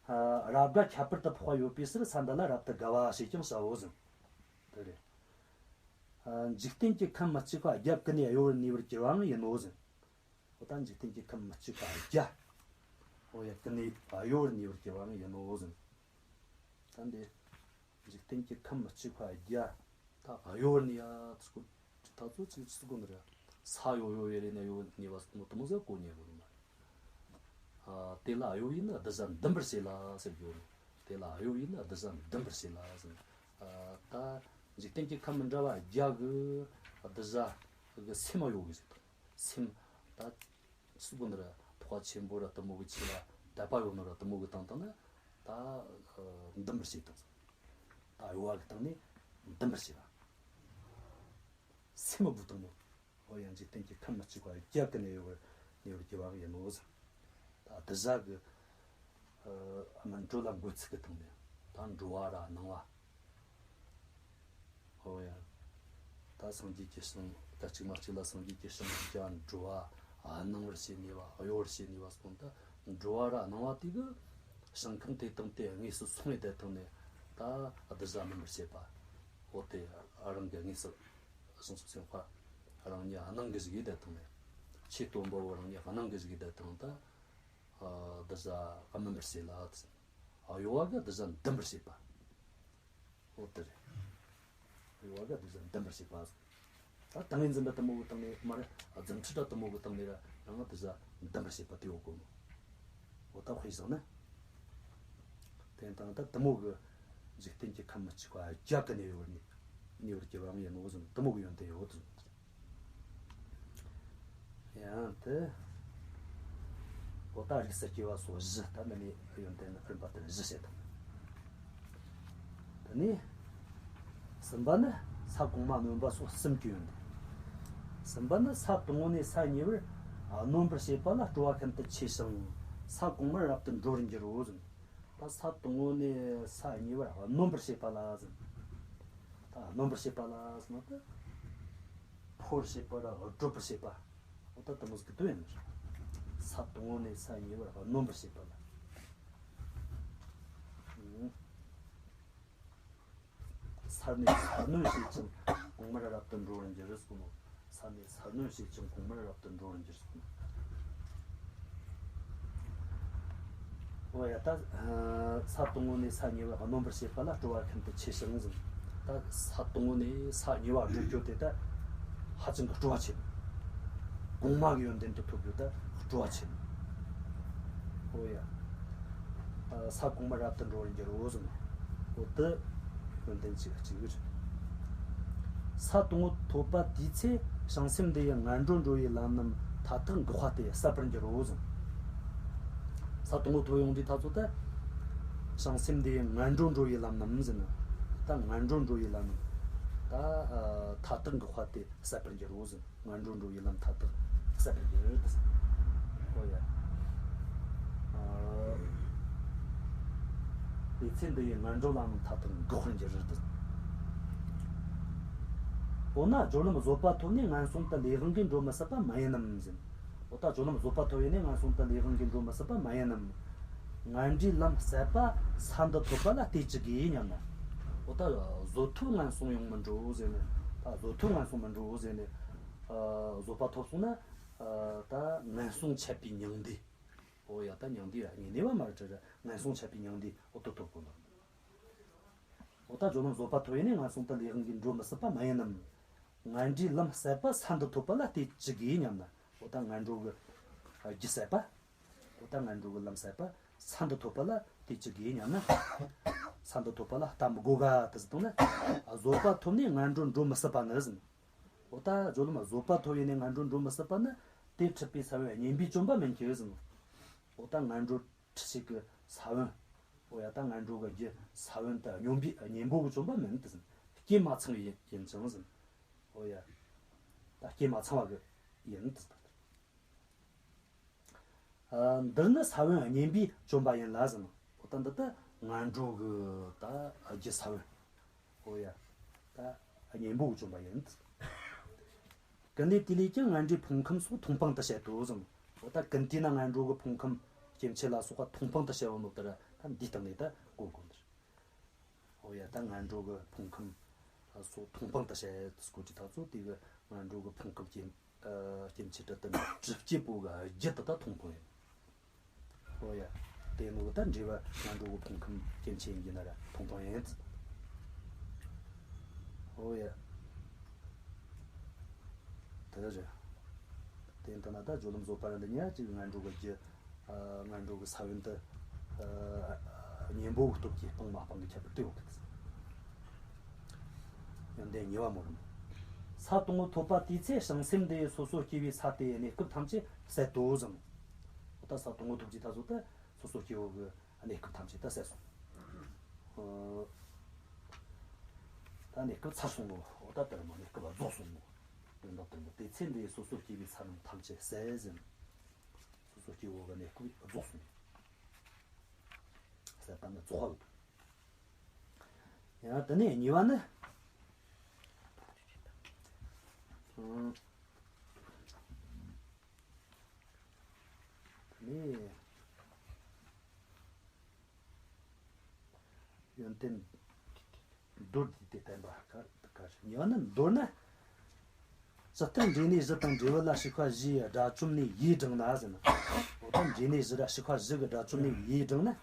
ཨ། རབ་དགའ་ཁྱད་པར་དུ་འཕགས་པ་ཡོད་པའི་ཕྱིར་ས་འདི་ལ་རབ་ཏུ་དགའ་བ་ཞེས་ཀྱང་བྱའོ་ཟེར། དེ་རེད། ཨ། འཇིག་རྟེན་གྱི་ཁམས་མི་གཅིག་པ་བརྒྱ་ཀུན་ནས་གཡོ་བར་ནུས་པར་གྱུར་པའང་ཡིན་ནོ་ཟེར། འོ་ད་འཇིག་རྟེན་གྱི་ཁམས་མི་གཅིག་པ་བརྒྱ། འོ་ཡ། ཀུན་ནས་གཡོ་བར་ནུས་པར་གྱུར་པའང་ཡིན་ནོ་ཟེར། ད་འདི། འཇིག་རྟེན་གྱི་ཁམས་མི་གཅིག་པ་བརྒྱ། ད་གཡོ་བར་ནུས་ཡ་ཚུགས། ད་ཚོ་ཅིག་ཚུགས་དགོས་ནི་རེད། ས་གཡོ་གཡོ་ཡེ་རེ་ནས་གཡོ་ནུས་པ་ཟེར་ནོ་དེ་མོ་ཟེར་གོ་ཉན་གོ་ནི་མ་རེད། ཨ། དེ་ལ་གཡོ་ཡིན་ན་གདུལ་བྱ་འདུན་པར་བྱེད་ལ་ཟེར་རྒྱུ་ནི། དེ་ལ་གཡོ་ཡིན་ན་གདུལ་བྱ་འདུན་པར་བྱེད་ལ་ཟེར། ཨ། ད་འཇིག་རྟེན་གྱི་ཁམས་མི་འདྲ་བ་བརྒྱ་གི་གདུལ་བྱ་གི་སེམས་གཡོ་གི་ཟེར་དང་། སེམས་ད། སུ་གོ་འདི་ར་ཐོག་ཆེན་པོ་ར་དུ་མོ་གི་ཆེ་ལ་དད་པ་ཡོད་ནོ་ར་དུ་མོ་གི་སྟེང་དང་ན་ད་འདུན་པར་བྱེད་དང་། ད་གཡོ་བ་གི་སྟེང་ནས་འདུན་པར་བྱེད་པ། སེམས་མི་བུ་དང་ནོ། འོ་ཡང་འཇིག་རྟེན་གྱི་ཁམས་མི་གཅིག་པ་བརྒྱ་ཀུན་ནས་གཡོ་བར་ནུས་པར་གྱུར་པ་ཡིན་ནོ་ཟེར། ད་གདུལ་བྱ་གི་སྨིན་གྲོལ་ལ་འགོད་ཚུལ་གི་སྟེང་ནས་ད་འགྲོ་བ་ར་སྣང་བ། ཨོ་ཡ། ད་སངས་རྒྱས་ཀྱི་ཞིང་ད་གཅིག་མ་གཅིག་ལ་སངས་རྒྱས་ཀྱི་ཞིང་བརྒྱ་འགྲོ་བ་སྣང་བར་བྱེད་ནུས་པ་གཡོ་བར་བྱེད་ནུས་པ་སོང་ད་འགྲོ་བ་ར་སྣང་བ་དེ་གི་ཞིང་ཁམས་དེ་དང་དེ་དངོས་སུ་སོང་བའི་དེ་དང་ནས་ད་གདུལ་བྱ་སྨིན་པར་བྱེད་པ། འོ་དེ་རང་གི་དངོས་སུ་བྱང་ཆུབ་སེམས་དཔའ་རང་ཉིད་སྣང་གི་བཞུགས་ཡོད་དེ་དང་ནས་ཆོས་དང་པོ་རང་ཉིད་སྣང་གི་བཞུགས་ཡོད་དེ་དང་ད་གདུལ་བྱ་སྨིན་པར་བྱེད་ལ། གཡོ་བ་གི་གདུལ་བྱ་འདུན་པར་བྱེད་པ། འོ་དེ་རེད། གཡོ་བ་གི་གདུལ་བྱ་འདུན་པར་བྱེད་པ། ད་ཏིང་ངེ་འཛིན་པ་དུ་མོ་གི་སྟེང་ནས་མར་རྫུ་འཕྲུལ་དུ་མོ་གི་སྟེང་ནས་ར་རང་གི་གདུལ་བྱ་འདུན་པར་བྱེད་པ་དེ་ཡོད་དགོས་མོ། འོ་ད་དཔེ་བཞག་ན། དེ་དང་ད་དུ་མོ་གི་འཇིག་རྟེན་གྱི་ཁམས་མི་གཅིག་པ་བརྒྱ་གི་གནས་ཡོད་ནི་གནས་པར་གྱུར་བའང་ཡིན་ནོ་ཟེར། དུ་མོ་གི་ཡོན་ཏན་ཡོད་ཟེར། ཡང་དེ་འོ་ད་རིགས་སུ་སྐྱེ་བ་སོགས་བཞི། ད་འདི་ནས་ཡོན་ཏན་རིམ་པ་ལྟར་བཞི་བཤད་དང་། དེ་ནས་གསུམ་པ་ནི་ས་གོང་མ་སྣོན་པ་སོགས་གསུམ་གྱི་ཡོན་ཏན། གསུམ་པ་ནི་ས་དང་པོ་ནས་ས་གཉིས་བར་སྣོན་པར་བྱེད་པ་ལ་སྤྲོ་བ་ཤིན་ཏུ་ཆེ་ཞིང་ས་གོང་མར་རབ་ཏུ་འགྲོ་བར་འགྱུར་རོ་ཟེར། ད་ས་དང་པོ་ནས་ས་གཉིས་བར་སྣོན་པར་བྱེད་པ་ལ་ཟེར། ད་སྣོན་པར་བྱེད་པ་ལ་ཟེར་ན་ད་འཕོ་བར་བྱེད་པ་ར་སྒྲུབ་པར་བྱེད་པ། འོ་ད་དུ་མོ་ཟིག་གི་དོན་ཡིན་ནི་རེད། ས་དང་པོ་ནས་ས་གཉིས་བར་སྣོན་པར་བྱེད་པ་ལ། ཨང་། ས་ནས་ས་སྣོན་བྱེད་ཅིང་གོང་མར་རབ་ཏུ་འགྲོ་བར་འགྱུར་ཟེར་གོ་ནོ། ས་ནས་ས་སྣོན་བྱེད་ཅིང་གོང་མར་རབ་ཏུ་འགྲོ་བར་འགྱུར་ཟེར་གོ་ནོ། འོ་ཡ་ད། ས་དང་པོ་ནས་ས་གཉིས་པ་སྣོན་པར་བྱེད་པ་ལ་སྤྲོ་བ་ཤིན་ཏུ་ཆེ་ཞིང་ཟེར། ད་ས་དང་པོ་ནས་ས་གཉིས་པ་འགྲོ་རྒྱུ་དེ་ད་ཧ་ཅང་གི་སྤྲོ་བ་ཆེ། གོང་མ་གི་ཡོན་ཏན་དུ་ཐོབ་རྒྱུ་ད་སྤྲོ་བ་ཆེ། འོ་ཡ། ས་གོང་མར་རབ་ཏུ་འགྲོ་བར་འགྱུར་རོ་ཟེར། འོ་དེ་ཡོན་ཏན་གཅིག་གཅིག་རེད། ས་དང་པོ་ཐོབ་པ་དེའི་ཚེ་བྱང་སེམས་འདི་ཡི་ངན་འགྲོར་འགྲོ་བའི་ལམ་རྣམས་མཐའ་དག་འགག་པ་སྟེ་ཟད་པར་འགྱུར་རོ་ཟེར། ས་དང་པོ་ཐོབ་ཡོང་དུས་ད་ཚོ་ད་བྱང་སེམས་འདི་ཡི་ངན་འགྲོར་འགྲོ་བའི་ལམ་རྣམས་ཟེར་ན། ད་ངན་འགྲོར་འགྲོ་བའི་ལམ་རྣམས་ད་མཐའ་དག་འགག་པ་སྟེ་ཟད་པར་འགྱུར་རོ་ཟེར། ངན་འགྲོར་འགྲོ་བའི་ལམ་མཐའ་དག་ཟད་པར་འགྱུར་ཏེ། ཨོ་ཡ། ཨ། དེ་ཚེ་འདི་ཡི་ངན་འགྲོ་ལམ་མཐའ་དག་འགག་པར་འགྱུར་ཏེ། འོ་ན་སྦྱོར་ལམ་བཟོད་པ་ཐོབ་ནས་ངན་སོང་དུ་ལས་དབང་གིས་འགྲོ་མི་སྲིད་པ་མ་ཡིན་ནམ་ཟེར། འོ་ད་སྦྱོར་ལམ་བཟོད་པ་ཐོབ་ཡས་ནས་ངན་སོང་དུ་ལས་དབང་གིས་འགྲོ་མི་སྲིད་པ་མ་ཡིན་ནམ། ངན་འགྲོའི་ལམ་ཟད་པ་ས་འདི་ཐོབ་པ་ལ་ལྟོས་ཅི་དགོས་སྙམ་ན། འོ་ད་བཟོད་ཐོབ་ངན་སོང་ཡོང་མི་འགྲོ་ཟེར་ནས། ད་བཟོད་ཐོབ་ངན་སོང་མི་འགྲོ་ཟེར་ནས། ཨ། བཟོད་པ་ཐོབ་སོང་ན། ཨ། ད་ངན་སོང་ཆད་པའི་མྱང་འདས། འོ་ཡ། ད་མྱང་འདས་ར་ངེས་གནས་པ་མ་རེད་དྲ་ར། ངན་སོང་ཆད་པའི་མྱང་འདས་འོ་དོ་ཐོབ་དགོས་ནོ། འོ་ད་སྦྱོར་ལམ་བཟོད་པ་ཐོབ་ཡས་ནས་ངན་སོང་དུ་ལས་དབང་གིས་འགྲོ་མི་སྲིད་པ་མ་ཡིན་ནམ། ངན་འགྲོའི་ལམ་ཟད་པ་ས་འདི་ཐོབ་པ་ལ་ལྟོས་ཅི་དགོས་སྙམ་ན། འོ་ད་ངན་འགྲོ་གི་རྒྱུ་ཟད་པ། འོ་ད་ངན་འགྲོ་གི་ལམ་ཟད་པ་ས་འདི་ཐོབ་པ་ལ་ལྟོས་ཅི་དགོས་སྙམ་ན། ས་འདི་ཐོབ་པ་ལ་ལྟ་མི་དགོས་ག་དེ་ཟེར་དང་ན། བཟོད་པ་ཐོབ་ནས་ངན་འགྲོར་འགྲོ་མི་སྲིད་པ་ནི་ཟེར། འོ་ད་སྦྱོར་ལམ་བཟོད་པ་ཐོབ་ཡས་ནས་ངན་འགྲོར་འགྲོ་མི་སྲིད་པ་ནི། དེ་འཁྲིད་པའི་ས་བོན་གཉེན་པོས་བཅོམ་པ་མིན་གྱི་ཟེར། འོ་ད་ངན་འགྲོར་འཁྲིད་བྱེད་ཀྱི་ས་བོན། འོ་ཡ། ད་ངན་འགྲོ་གི་རྒྱུ་ས་བོན་དེ་གཉེན་པོས་གཉེན་པོ་གིས་བཅོམ་པ་མིན་ཏེ་ཟེར། རྐྱེན་མ་ཚང་བ་ཡིན་ཡིན་ཅིང་ཟེར། འོ་ཡ། ད་རྐྱེན་མ་ཚང་བ་གི་ཡིན་ཏེ་ཟེར། ཨ། འདིར་ནི་ས་བོན་གཉེན་པོས་བཅོམ་པ་ཡིན་ལ་ཟེར། འོ་ད་འདི་ད་ངན་འགྲོ་གི་ད་རྒྱུ་ས་བོན། འོ་ཡ། ད་གཉེན་པོས་བཅོམ་པ་ཡིན། ཀུན་ནས་དེ་ལས་ཀྱང་ངན་འགྲོའི་ཕུང་ཁམས་སོགས་མཐོང་སྤང་དུ་བྱེད་དོ་ཟེར། འོ་ད་ཀུན་དེས་ན་ངན་འགྲོ་གི་ཕུང་ཁམས་སྐྱེ་མཆེད་ལ་སོགས་པ་མཐོང་སྤང་དུ་བྱེད་པ་ནོ་ལྟར་ད་འདིའི་སྟེང་ནས་ད་གོ་དགོས་ནི། འོ་ཡ། ད་ངན་འགྲོ་གི་ཕུང་ཁམས་སོགས་མཐོང་སྤང་དུ་བྱེད་དགོས་ཀྱི་ད་ཚོ་དེ་གི་ངན་འགྲོ་གི་ཕུང་ཁམས་སྐྱེ་སྐྱེ་མཆེད་དུ་དུ་གྲུབ་སྐྱེ་པོ་གི་རྒྱུ་དེ་ད་མཐོང་སྤང་ཡིན། ཨོ་ཡ། དེ་ནོ་ད་འབྲས་བུ་ངན་འགྲོ་གི་ཕུང་ཁམས་སྐྱེ་མཆེད་ཡིན་གྱི་ན་ར་མཐོང་སྤང་ཡིན། ཨོ་ཡ། དེ་རེད། དེ་ལྟ་ན་ད་སྦྱོར་ལམ་བཟོད་པ་ར་འདི་ཉག་གཅིག་ངན་འགྲོ་གི་རྒྱུ། ཨ། ངན་འགྲོ་གི་ས་བོན་དུ། ཨ། གཉེན་པོ་གི་སྟོབས་ཀྱིས་སྤང་མ་སྤང་གི་ཁྱད་པར་དེ་ཡོད་གི། ཡོན་ཏན་གཉིས་པ་མོ་རུམ། ས་དང་པོ་ཐོབ་པ་དེའི་ཚེ་བྱང་སེམས་འདི་ཡིས་སོ་སོ་སྐྱེ་བོའི་ས་དེའི་གནས་སྐབས་ཐམས་ཅད་ཟད་དོ་ཟེར། འོ་ད་ས་དང་པོ་ཐོབ་ཀྱི་ད་ཚོ་ད་སོ་སོ་སྐྱེ་བོ་གི་གནས་སྐབས་ཐམས་ཅད་ད་ཟད་སོང་། ཨོ། ད་གནས་སྐབས་ཚར་སོང་ནོ། འོ་ད་དེར་མོ་གནས་སྐབས་རྫོགས་སོང་ནོ། དོན་དག་དེར་མོ་དེ་ཚེ་འདི་ཡིས་སོ་སོ་སྐྱེ་བོའི་ས་རྣམས་ཐམས་ཅད་ཟད་ཟེར། སོ་སོ་སྐྱེ་བོ་གི་གནས་སྐབས་རྫོགས་སོང་། ཟད་པ་ནི་རྫོགས་པ། ཡང་དེ་ནས་གཉིས་པ་ནི། ཨང་། དེ་ནས་ཡོན་ཏན་མདོར་བསྡུས་ཏེ་བསྟན་པ་ཁ་ཁ་ཉོ་ན། མདོར་ན། ཇི་ལྟར་འབྲས་གནས་བཞི་དང་འབྲས་བུ་ལ་ཞིག་པ་བཞིའི་དགྲ་བཅོམ་ནས་ཡས་བསྒྲེངས་ན་ཟེར་ན། འོ་ད་འབྲས་གནས་བཞི་ར་ཞིག་པ་བཞི་གི་དགྲ་བཅོམ་ནས་ཡས་བསྒྲེངས་ན།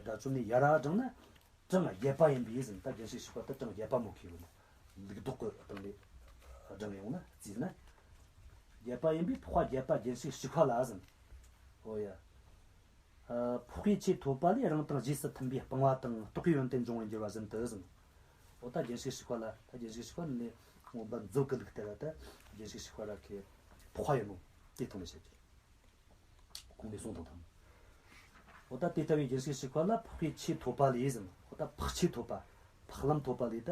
དགྲ་བཅོམ་ནས་ཡར་བསྒྲེངས་ན། གྲངས་བརྒྱད་པ་ཡིན་པས་ཟེར་ན། ད་རྒྱུན་ཞིག་ཞིག་པ་ད་གྲངས་བརྒྱད་པ་མོ་ཁེ་བོ་ན། ལུགས་ལྡོག་གི་སྟེང་ནས་བསྒྲེངས་ཡོང་ན་བརྩིས་ན། བརྒྱད་པ་ཡིན་པས་འཕགས་པ་བརྒྱད་པ་རྒྱུན་ཞིག་ཞིག་པ་ལ་ཟེར་ན། འོ་ཡ། འཕགས་པའི་ཆོས་ཐོབ་པ་ལས་རང་དང་རྗེས་སུ་མཐུན་པའི་སྤངས་པ་དང་རྟོག་གེའི་ཡོན་ཏན་འབྱུང་བར་འགྱུར་བ་བཞིན་དུ་ཟེར། འོ་ད་རྒྱུན་ཞིག་ཞིག་པ་ལ་ད་རྒྱུན་ཞིག་ཞིག་པ་ནི་མངོན་པ་མཛོད་ཀྱི་ལུགས་ལྟར་ད་རྒྱུན་ཞིག་ཞིག་པ་ར་ཁེ་འཕགས་པ་ཡིན་ནོ་དེ་ཐོག་ནས་བཤད་རྒྱུ། གོང་ནས་གསུངས་དང་དང་། འོ་ད་དེ་ལྟ་བུའི་རྒྱུན་ཞིག་ཞིག་པ་ལ་འཕགས་པའི་ཆོས་ཐོབ་པ་ལས་ཟེར། འོ་ད་འཕགས་ཆོས་ཐོབ་པ། འཕགས་ལམ་ཐོབ་པ་ལས་ད་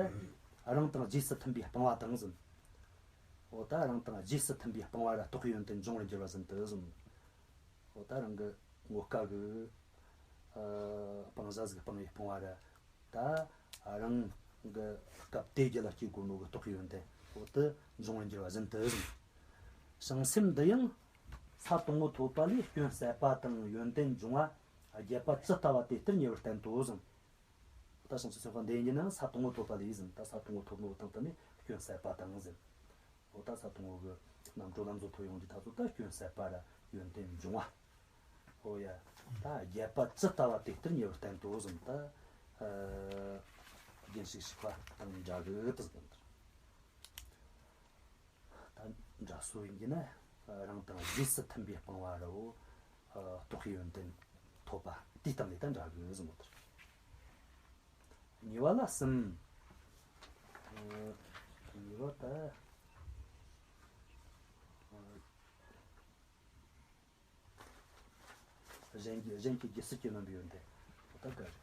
རང་དང་རྗེས་སུ་མཐུན་པའི་སྤངས་པ་དང་ཟེར། འོ་ད་རང་དང་རྗེས་སུ་མཐུན་པའི་སྤངས་པ་ར་རྟོག་གེའི་ཡོན་ཏན་འབྱུང་བར་འགྱུར་བ་བཞིན་དུ་ཟེར། འོ་ད་རང་གི་ངོ་དཀའ་གི་ཨ་སྤང་བྱ་ཟིག་སྤང་བའི་སྤང་བ་ར། ད་རང་གི་སྐབས་དེ་རྒྱུད་ལ་སྐྱེ་དགོས་ནོ་གི་རྟོག་གེའི་ཡོན་ཏན་འོ་དེ་འབྱུང་བར་འགྱུར་བ་བཞིན་དུ་ཟེར། བྱང་སེམས་འདི་ཡང་ས་དང་པོ་ཐོབ་པ་ལས་སྐྱོན་ཟད་པ་དང་ཡོན་ཏན་འབྱུང་བ་བརྒྱད་པ་ཇི་ལྟ་བ་དེ་ལྟར་ཉེ་བར་བསྟན་ཏོ་ཟེར། འོ་ད་བྱང་ཆུབ་སེམས་དཔའ་འདི་ཡིན་གྱི་ན་ས་དང་པོ་ཐོབ་པ་ལས་ཟེར། ད་ས་དང་པོ་ཐོབ་ནོ་དང་དུ་ནི་སྐྱོན་ཟད་པ་དང་ཟེར། འོ་ད་ས་དང་པོ་གི་རྣམ་གྲོལ་ལམ་བཟོ་ཐོབ་ཡོང་དུས་ད་ཚོ་ད་སྐྱོན་ཟད་པ་ར་ཡོན་ཏན་འབྱུང་བ། འོ་ཡ། ད་བརྒྱད་པ་ཇི་ལྟ་བ་དེ་ལྟར་ཉེ་བར་བསྟན་ཏོ་ཟེར། ད་ཨ་རྒྱུན་ཞིག་ཞིག་པ་དང་འདྲ་གི་དེ་ཟེར། ད་འདྲ་སོ་ཡིན་གྱི་ན་རང་དང་རྗེས་སུ་མཐུན་པའི་སྤང་བ་ར་འོ་རྟོག་གེའི་ཡོན་ཏན་ཐོབ་པ་དེའི་སྟེང་ནས་ད་འདྲ་གི་ཟེར་མོ་དེར། གཉིས་པ་ལ་གསུམ། ཨ་གཉིས་པ་ད་ཨ་གཞན་གྱི་གཞན་གྱི་རྒྱུ་སྲིད་ཀྱིས་ནོན་པའི་ཡོན་ཏན་ད་ག་རེད།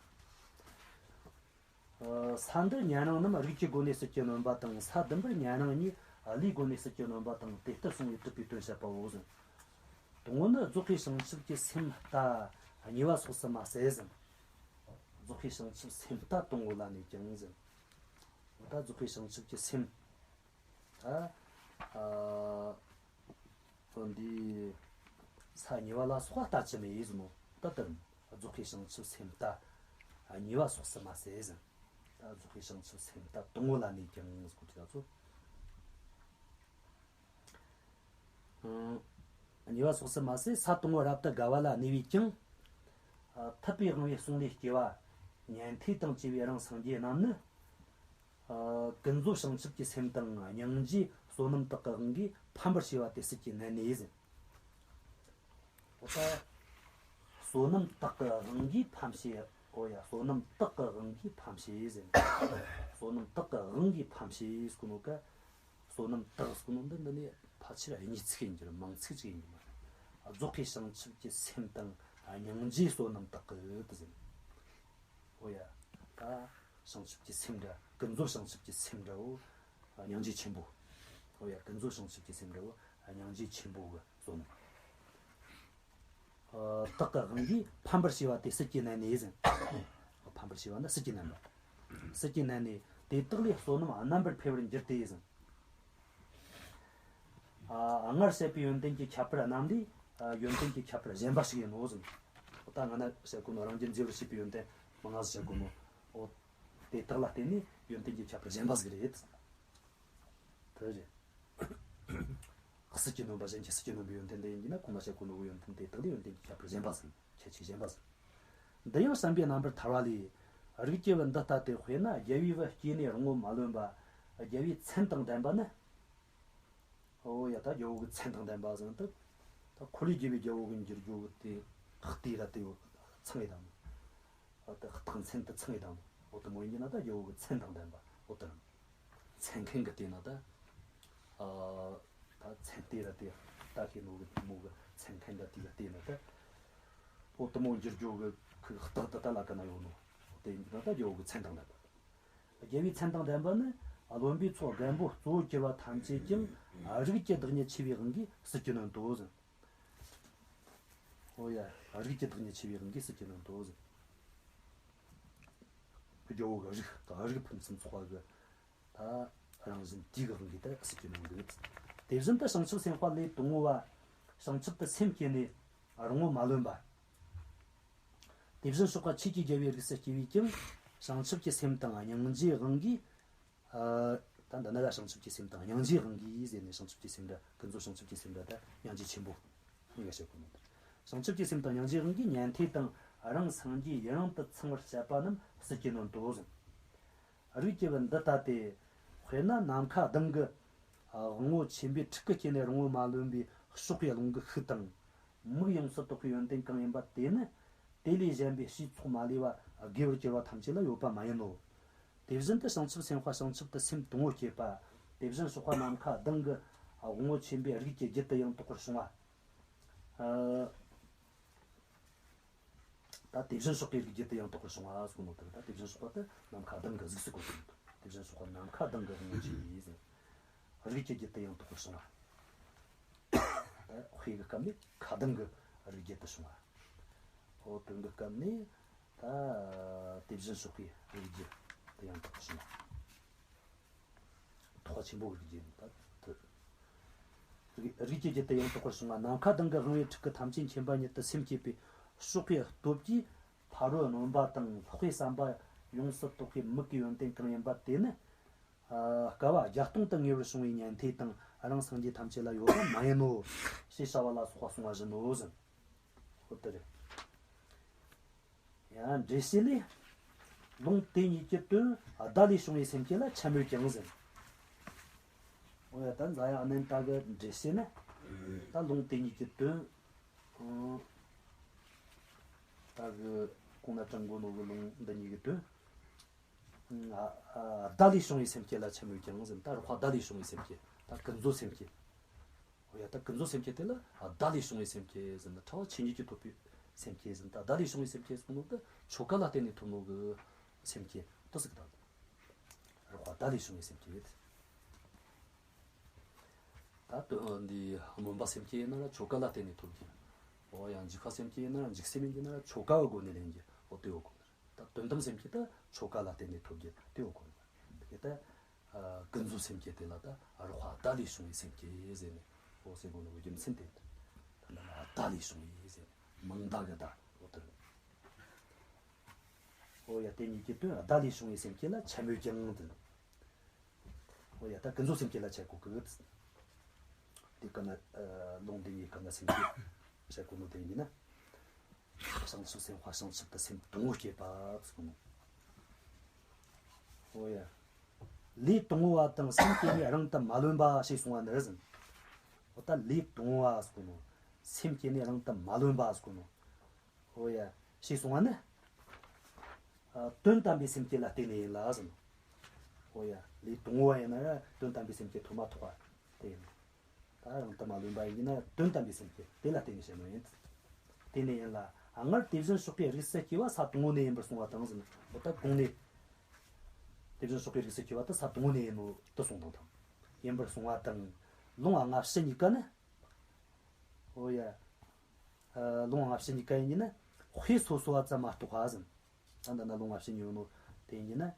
ཨ་ས་འདིར་ཉན་རང་རྣམས་རིགས་ཀྱི་སྒོ་ནས་སྲིད་ཀྱིས་ནོན་པ་དང་། ས་བདུན་པར་ཉན་རང་གཉིས་ཨ་ལུས་སྒོ་ནས་སྲིད་ཀྱིས་ནོན་པ་དང་། དེ་ལྟར་གསུངས་པས་གྲུབ་པའི་དོན་བཤད་པའོ་ཟེར། དང་པོ་ནི་རྫོགས་པའི་བྱང་ཆུབ་ཀྱི་སེམས་ལྟ་གཉིས་པ་སོགས་སུ་མ་ཟད་ཟེར། རྫོགས་པའི་བྱང་ཆུབ་སེམས་ལྟ་དང་པོ་ལ་གནས་ཀྱང་ཟེར། འོ་ད་རྫོགས་པའི་བྱང་ཆུབ་ཀྱི་སེམས་ད་ཨ་འོ་འདི་ས་གཉིས་པ་ལ་སོགས་ལྟ་ཅི་མེད་ཟེར་ནོ། ད་ལྟར་རྫོགས་པའི་བྱང་ཆུབ་སེམས་ལྟ་གཉིས་པ་སོགས་སུ་མ་ཟད་ཟེར། ད་རྫོགས་པའི་བྱང་ཆུབ་སེམས་ལྟ་དང་པོ་ལ་གནས་ཀྱང་ཟེར་གོ་དུས་ད་ཚོ། ཨང་། གཉིས་པ་སོགས་སུ་མ་ཟད་ས་དང་པོ་རབ་ཏུ་དགའ་བ་ལ་གནས་པས་ཀྱང་། ཨ་ཐུབ་པའི་དབང་པོའི་གསུང་ལས་སྐྱེ་བ། ཉན་ཐོས་དང་བཅས་པའི་རང་སངས་རྒྱས་རྣམས་ནི། ཨ་ཀུན་རྫོབ་བྱང་ཆུབ་ཀྱི་སེམས་དང་སྙིང་རྗེའི་བསོད་ནམས་དག་གི་དབང་གིས་ཕམ་པར་བྱས་པ་དེ་སྲིད་ཀྱིས་མནན་ནས་ཟེར། འོ་ད། བསོད་ནམས་དག་གི་དབང་གིས་ཕམ་བྱས། འོ་ཡ། བསོད་ནམས་དག་གི་དབང་གིས་ཕམ་བྱས་ཟེར། བསོད་ནམས་དག་གི་དབང་གིས་ཕམ་བྱས་ཟེར་གོ་ནོ་ཀ་བསོད་ནམས་དག་ཟེར་གོ་ནོ་འདི་འདི་ནི་ཕལ་ཆེར་གཉིས་ཚིག་ཡིན་རྒྱུ་རེད། མང་ཚིག་ཅིག་ཡིན་རྒྱུ་མ་རེད། རྫོགས་པའི་བྱང་ཆུབ་ཀྱི་སེམས་དང་སྙིང་རྗེའི་བསོད་ནམས་དག་གི་དེ་ཟེར། འོ་ཡ། ད་བྱང་ཆུབ་ཀྱི་སེམས་འདྲ། ཀུན་རྫོབ་བྱང་ཆུབ་ཀྱི་སེམས་འདྲ་བོ། སྙིང་རྗེ་ཆེན་པོ། འོ་ཡ། ཀུན་རྫོབ་བྱང་ཆུབ་ཀྱི་སེམས་འདྲ་བོ། སྙིང་རྗེ་ཆེན་པོ་གི་བསོད་ནམས། ཨ་དག་གི་དབང་གིས་ཕམ་པར་བྱས་པ་དེ་སྲིད་ཀྱིས་མནན་ནས་ཟེར། ཕམ་པར་བྱས་པ་ནི་སྲིད་ཀྱིས་མནན་པ། སྲིད་ཀྱིས་མནན་ནས་དེ་དག་ལས་བསོད་ནམས་རྣམ་པར་འཕེལ་བར་འགྱུར་ཏེ་ཟེར། ཨ་སྔར་བཤད་པའི་ཡོན་ཏན་གྱི་ཁྱད་པར་རྣམས་ལས་ཨ་ཡོན་ཏན་གྱི་ཁྱད་པར་གཞན་པ་ཞིག་ཡིན་ནོ་ཟེར། ད་སྔ་ན་བཤད་གོ་ནོ་རང་རྒྱུད་མཛེས་པར་བྱེད་པའི་ཡོན་ཏན་མང་ང་ཟིག་བཤད་གོ་ནོ། འོ་དེ་དག་ལ་བརྟེན་ནས་ཡོན་ཏན་གྱི་ཁྱད་པར་གཞན་པ་ཟིག་རེད། དེ་རེད། སྲིད་ཀྱིས་ནོན་པ་གཞན་གྱི་སྲིད་ཀྱིས་ནོན་པའི་ཡོན་ཏན་དེ་ཡིན་གྱི་ན་གོང་ལ་བཤད་གོ་ནོ་གི་ཡོན་ཏན་དེ་དག་ལས་ཡོན་ཏན་གྱི་ཁྱད་པར་གཞན་པ་ཟིན། ཁྱད་ཆོས་གཞན་པ་ཟིན། འདི་ཡང་བསམ་པའི་རྣམ་པར་ཐར་བ་ལས། རིགས་ཀྱི་བུ་འདི་ལྟ་སྟེ། དཔེར་ན་རྒྱལ་བའི་བུ་སྐྱེས་ནས་རིང་པོ་མ་ལོན་པ། རྒྱལ་བའི་མཚན་དང་ལྡན་པ་ནི། འོ་ཡ། ད་རྒྱལ་པོ་གི་མཚན་དང་ལྡན་པ་ཟེར་ན་ད། ད་འཁོར་ལོས་སྒྱུར་བའི་རྒྱལ་པོ་གི་འགྱུར་རྒྱུ་གི་དེ་རྟགས་དེ་ར་དེ་ཚང་ཡི་དང་། ད་རྟགས་མཚན་དེ་ཚང་ཡི་དང་། འོ་དེ་མོ་ཡིན་གྱི་ན་ད་རྒྱལ་པོ་གི་མཚན་དང་ལྡན་པ་འོ་དེ་རང་། མཚན་མཁན་གྱི་དེ་ན་ད། ཨ་ད་མཚན་དེ་ར་དེ་ད་ཁྱེད་ནོ་གི་དེ་མོ་གི་མཚན་མཁན་ད་དེ་ར་དེ་ན་ད། འོ་དེ་མོ་འགྱུར་རྒྱུ་གི་རྟགས་དེ་ད་ལ་ཀ་ན་ཡོད་ནོ། དེ་ཡིན་གྱི་ན་ད་རྒྱལ་པོ་གི་མཚན་དང་ལྡན་པ། རྒྱལ་བའི་མཚན་དང་ལྡན་པ་ནི་བློན་པོའི་ཚོགས་རྒན་པོ་གཙོ་བོར་གྱུར་པ་ཐམས་ཅད་ཀྱང་རིགས་ཀྱི་བདག་ཉིད་ཆེ་བའི་དབང་གིས་སྲིད་ཀྱིས་ནོན་ཏོ་ཟེར། འོ་ཡ། རིགས་ཀྱི་བདག་ཉིད་ཆེ་བའི་དབང་གིས་སྲིད་ཀྱིས་ནོན་ཏོ་ཟེར། རྒྱལ་པོ་གི་རིགས་རིགས་ཕུན་སུམ་ཚོགས་པ་གི་ད་རང་བཞིན་དེའི་དབང་གིས་ད་སྲིད་ཀྱིས་ནོན་གི། དེ་བཞིན་དུ་བྱང་ཆུབ་སེམས་དཔའ་ལས་དང་པོ་བ། བྱང་ཆུབ་ཏུ་སེམས་བསྐྱེད་ནས་རིང་པོ་མ་ལོན་པ། དེ་བཞིན་གཤེགས་པ་ཆོས་ཀྱི་རྒྱལ་པོའི་རིགས་སུ་སྐྱེ་བས་ཀྱང་། བྱང་ཆུབ་ཀྱི་སེམས་དང་སྙིང་རྗེའི་དབང་གིས། ཨ་ད་འདི་ན་ལ་བྱང་ཆུབ་ཀྱི་སེམས་དང་སྙིང་རྗེའི་དབང་གིས་ཟེར་ནས་བྱང་ཆུབ་ཀྱི་སེམས་འདྲ་ཀུན་རྫོབ་བྱང་ཆུབ་ཀྱི་སེམས་འདྲ་ད་སྙིང་རྗེ་ཆེན་པོ་གཉིས་ཀ་བཤད་གོ་ནོ། བྱང་ཆུབ་ཀྱི་སེམས་དང་སྙིང་རྗེའི་དབང་གིས་ཉན་ཐོས་དང་རང་སངས་རྒྱས་ཡུན་རིང་དུ་ཚང་བར་བྱེད་པ་རྣམས་སྲིད་ཀྱིས་ནོན་ཏོ་ཟེར། རིགས་ཀྱི་བུ་འདི་ལྟ་སྟེ། དཔེར་ན་ནམ་མཁའ་ལྡིང་གི་དབང་པོ་ཆེན་པོའི་ཕྲུ་གུ་སྐྱེས་ནས་རིང་པོ་མ་ལོན་པའི་གཤོག་པའི་རླུང་གི་ཤུགས་དང་། མིག་ཡོངས་སུ་དོག་པའི་ཡོན་ཏན་གང་ཡིན་པ་དེ་ནི། དེ་ལས་གཞན་པའི་ཕྱིའི་ཚོགས་མ་ལུས་པ་དགེ་བར་གྱུར་པ་ཐམས་ཅད་ལ་ཡོད་པ་མ་ཡིན་ནོ། དེ་བཞིན་དུ་བྱང་ཆུབ་སེམས་དཔའ་བྱང་ཆུབ་ཏུ་སེམས་དང་པོ་བསྐྱེད་པ། དེ་བཞིན་གཤེགས་པ་ནམ་མཁའ་ལྡིང་གི་དབང་པོ་ཆེན་པོའི་རིགས་ཀྱི་རྒྱུད་དུ་ཡང་དག་པར་བྱུང་བ། ཨ། ད་དེ་བཞིན་གཤེགས་པའི་རིགས་རྒྱུད་དུ་ཡང་དག་པར་བྱུང་བ་ཟེར་གོ་ནོ་དེ་རེད། ད་དེ་བཞིན་གཤེགས་པ་དེ་ནམ་མཁའ་ལྡིང་གི་གཟུགས་སུ་གོ་དགོས་འདུག་དེ་བཞིན་གཤེགས་པ་ནམ་མཁའ་ལྡིང་གི་དབང་པོ་ཆེན་པོའི་ཟེར། རིགས་ཀྱི་རྒྱུད་དུ་ཡང་དག་པར་བྱུང་བ། ད་དཔེ་གི་སྐབས་ནས་མཁའ་ལྡིང་གི་རིགས་རྒྱུད་དུ་བྱུང་བ། འོ་དོན་གི་སྐབས་ནས་ད་དེ་བཞིན་གཤེགས་པའི་རིགས་རྒྱུད་དུ་ཡང་དག་པར་བྱུང་བ། ཐེག་པ་ཆེན་པོའི་རིགས་རྒྱུད་ད་དེ། རིགས་རིགས་ཀྱི་རྒྱུད་དུ་ཡང་དག་པར་བྱུང་བ། ནམ་མཁའ་ལྡིང་གི་དབང་པོའི་ཕྲུ་གུ་ཐམས་ཅད་མཁྱེན་པ་ཉིད་དུ་སེམས་བསྐྱེད་པའི་གཤོག་པའི་སྟོབས་ཀྱིས་ཕ་རོལ་གནོན་པ་དང་ལྷག་པའི་བསམ་པ་ཡོངས་སུ་རྟོག་པའི་མིག་གི་ཡོན་ཏན་གང་ཡིན་པ་དེ་ནི། ཨ། བསྐལ་པ་བརྒྱ་སྟོང་དུ་ངེས་པར་བྱུང་བའི་ཉན་ཐོས་དང་རང་སངས་རྒྱས་ཐམས་ཅད་ལ་ཡོད་པ་མ་ཡིན་ནོ། ཞེས་བྱ་བ་ལ་སོགས་པ་གསུངས་པ་བཞིན་ནོ་ཟེར། འོ་དེ་རེད། ཡང་འགྲེལ་བཤད་ལས། ལུང་དེ་གཉིས་ཀྱི་དོན་བརྡ་ལས་བྱུང་བའི་སེམས་བསྐྱེད་ལ་འཕྱ་སྨོད་ཀྱང་ཟེར། འོ་ཡ། ད་འཛམ་གླིང་ཨ་ནན་ད་གི་འགྲེལ་བཤད་ནི། ད་ལུང་དེ་གཉིས་ཀྱི་དོན། ཨང་། ད་གི་གོང་ན་དྲངས་གོ་ནོ་གི་ལུང་འདི་གཉིས་ཀྱི་དོན། ཨ། ཨ། བརྡ་ལས་བྱུང་བའི་སེམས་བསྐྱེད་ལ་འཕྱ་སྨོད་ཀྱང་ཟེར། ད་རོགས་པ་བརྡ་ལས་བྱུང་བའི་སེམས་བསྐྱེད། ད་ཀུན་རྫོབ་སེམས་བསྐྱེད། འོ་ཡ། ད་ཀུན་རྫོབ་སེམས་བསྐྱེད་དེ་ལ་བརྡ་ལས་བྱུང་བའི་སེམས་བསྐྱེད་ཟེར་ན། ཕྲ་བ་ཆོས་ཉིད་ཀྱིས་ཐོབ་པའི་སེམས་བསྐྱེད་ཟེར་ན། ད་བརྡ་ལས་བྱུང་བའི་སེམས་བསྐྱེད་ཟེར་ནོ་དེ་ཆོ་ག་ལ་བརྟེན་ནས་ཐོབ་ནོ་གི་སེམས་བསྐྱེད་དེ་ཟེར་གི། ད་རོགས་པ་བརྡ་ལས་བྱུང་བའི་སེམས་བསྐྱེད། ད་དོན་འདི་སྨོན་པ་སེམས་བསྐྱེད་ཡིན་ན་ར་ཆོ་ག་ལ་བརྟེན་ནས་ཐོབ་རྒྱུ། འོ་ཡ། འཇུག་པ་སེམས་བསྐྱེད་ཡིན་ན་ར་འཇུག་སེམས་ཡིན་རྒྱུ་ན་ར་ཆོ་ག་གི་སྒོ་ནས་ལེན་རྒྱུ། འོ་དེ་ཡོད་གོ་ནི། ད་དོན་དམ་སེམས་བསྐྱེད་ད་ཆོ་ག་ལ་བརྟེན་ནས་ཐོབ་རྒྱུ་དེ་ཡོད་གོ་ནི། དེ་ད། ཨ། ཀུན་རྫོབ་སེམས་བསྐྱེད་དེ་ལ་ད་རོགས་པ་བརྡ་ལས་བྱུང་བའི་སེམས་བསྐྱེད་ཟེར་ནས། འོ་ཟེར་གོ་ནོ་གི་རྒྱུ་མཚན་དེ། ད་ལ་བརྡ་ལས་བྱུང་བའི་ཟེར་ནས། མིང་བརྡ་གི་བརྡ། འོ་དེ་རེད། འོ་ཡ། དེ་གཉིས་ཀྱི་དོན་བརྡ་ལས་བྱུང་བའི་སེམས་བསྐྱེད་ལ་འཕྱ་སྨོད་ཀྱང་དེ། འོ་ཡ། ད་ཀུན་རྫོབ་སེམས་བསྐྱེད་ལ་འཕྱ་གོ་གི། དེ་ག་ན། ཨ། ལུང་འདི་གཉིས་ག་ན་སེམས་བསྐྱེད་འཕྱ་གོ་ནོ་དེ་ཡིན་ན། བྱང་ཆུབ་སེམས་དཔའ་བྱང་ཆུབ་ཏུ་སེམས་དང་པོ་བསྐྱེད་པ་ཟེར་གོ་ནོ། འོ་ཡ། ལས་དང་པོ་བ་དང་སེམས་བསྐྱེད་ནས་རང་དུ་མ་ལོན་པ་ཞེས་གསུངས་པ་ནི་ཟེར། འོ་ད་ལས་དང་པོ་བ་ཟེར་གོ་ནོ། སེམས་བསྐྱེད་ནས་རང་དུ་མ་ལོན་པ་ཟེར་གོ་ནོ། འོ་ཡ། ཞེས་གསུངས་པ་ནི། ཨ། དོན་དམ་པའི་སེམས་བསྐྱེད་ལ་བརྟེན་ནས་ཡིན་ལ་ཟེར། འོ་ཡ། ལས་དང་པོ་བ་ཡིན་ན་ར་དོན་དམ་པའི་སེམས་བསྐྱེད་ཐོབ་མ་ཐོབ་པ་དེ་ཡིན། ད་རང་དུ་མ་ལོན་པ་ཡིན་ན་དོན་དམ་པའི་སེམས་བསྐྱེད་དེ་ལ་བརྟེན་ནས་བྱས་ནོ་ཡིན། དེ་ནས་ཡིན་ལ། ཨ། སྔར་དེ་བཞིན་གཤེགས་པའི་རིགས་སུ་སྐྱེ་བ་ས་དང་པོ་ནས་ཡིན་པར་གསུངས་པ་དང་ཟེར། འོ་ད་གོང་ནས་དེ་བཞིན་གཤེགས་པའི་རིགས་སུ་སྐྱེ་བ་དེ་ས་དང་པོ་ནས་ཡིན་ནོ་དེ་གསུངས་དང་དང་། ཡིན་པར་གསུངས་པ་དང་། ལུང་སྔ་ཕྱི་གཉིས་ཀ་ནི། འོ་ཡ། ཨ། ལུང་སྔ་ཕྱི་གཉིས་ཀ་ཡིན་གྱི་ན། དཔེ་སོ་སོ་བ་ཙམ་མ་གཏོགས་པ་ཟེར། ད་འདི་ན་ལུང་སྔ་ཕྱི་གཉིས་ཡོད་ནོ་དེ་ཡིན་གྱི་ན། ཨ།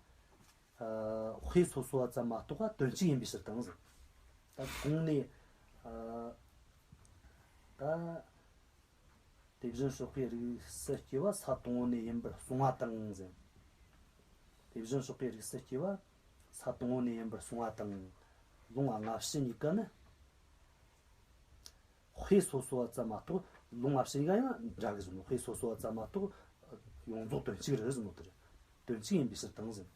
དཔེ་སོ་སོ་བ་ཙམ་མ་གཏོགས་པ་དོན་གཅིག་ཡིན་པའི་ཕྱིར་དང་ཟེར། ད་གོང་ནས། ཨ། ད་དེ་བཞིན་གཤེགས་པའི་རིགས་སུ་སྐྱེ་བ་ས་དང་པོ་ནས་ཡིན་པར་གསུངས་པ་དང་ཟེར། དེ་བཞིན་གཤེགས་པའི་རིགས་སུ་སྐྱེ་བ་ས་དང་པོ་ནས་ཡིན་པར་གསུངས་པ་དང་། ལུང་སྔ་ཕྱི་གཉིས་ཀ་ནི། དཔེ་སོ་སོ་བ་ཙམ་མ་གཏོགས། ལུང་སྔ་ཕྱི་གཉིས་ཀ་ཡང་འདྲ་གི་བཟོ་ནོ། དཔེ་སོ་སོ་བ་ཙམ་མ་གཏོགས་ཡོངས་རྫོགས་དོན་གཅིག་རེད་བཟོ་ནོ་དེ་རེད། དོན་གཅིག་ཡིན་པའི་ཕྱིར་དང་ཟེར།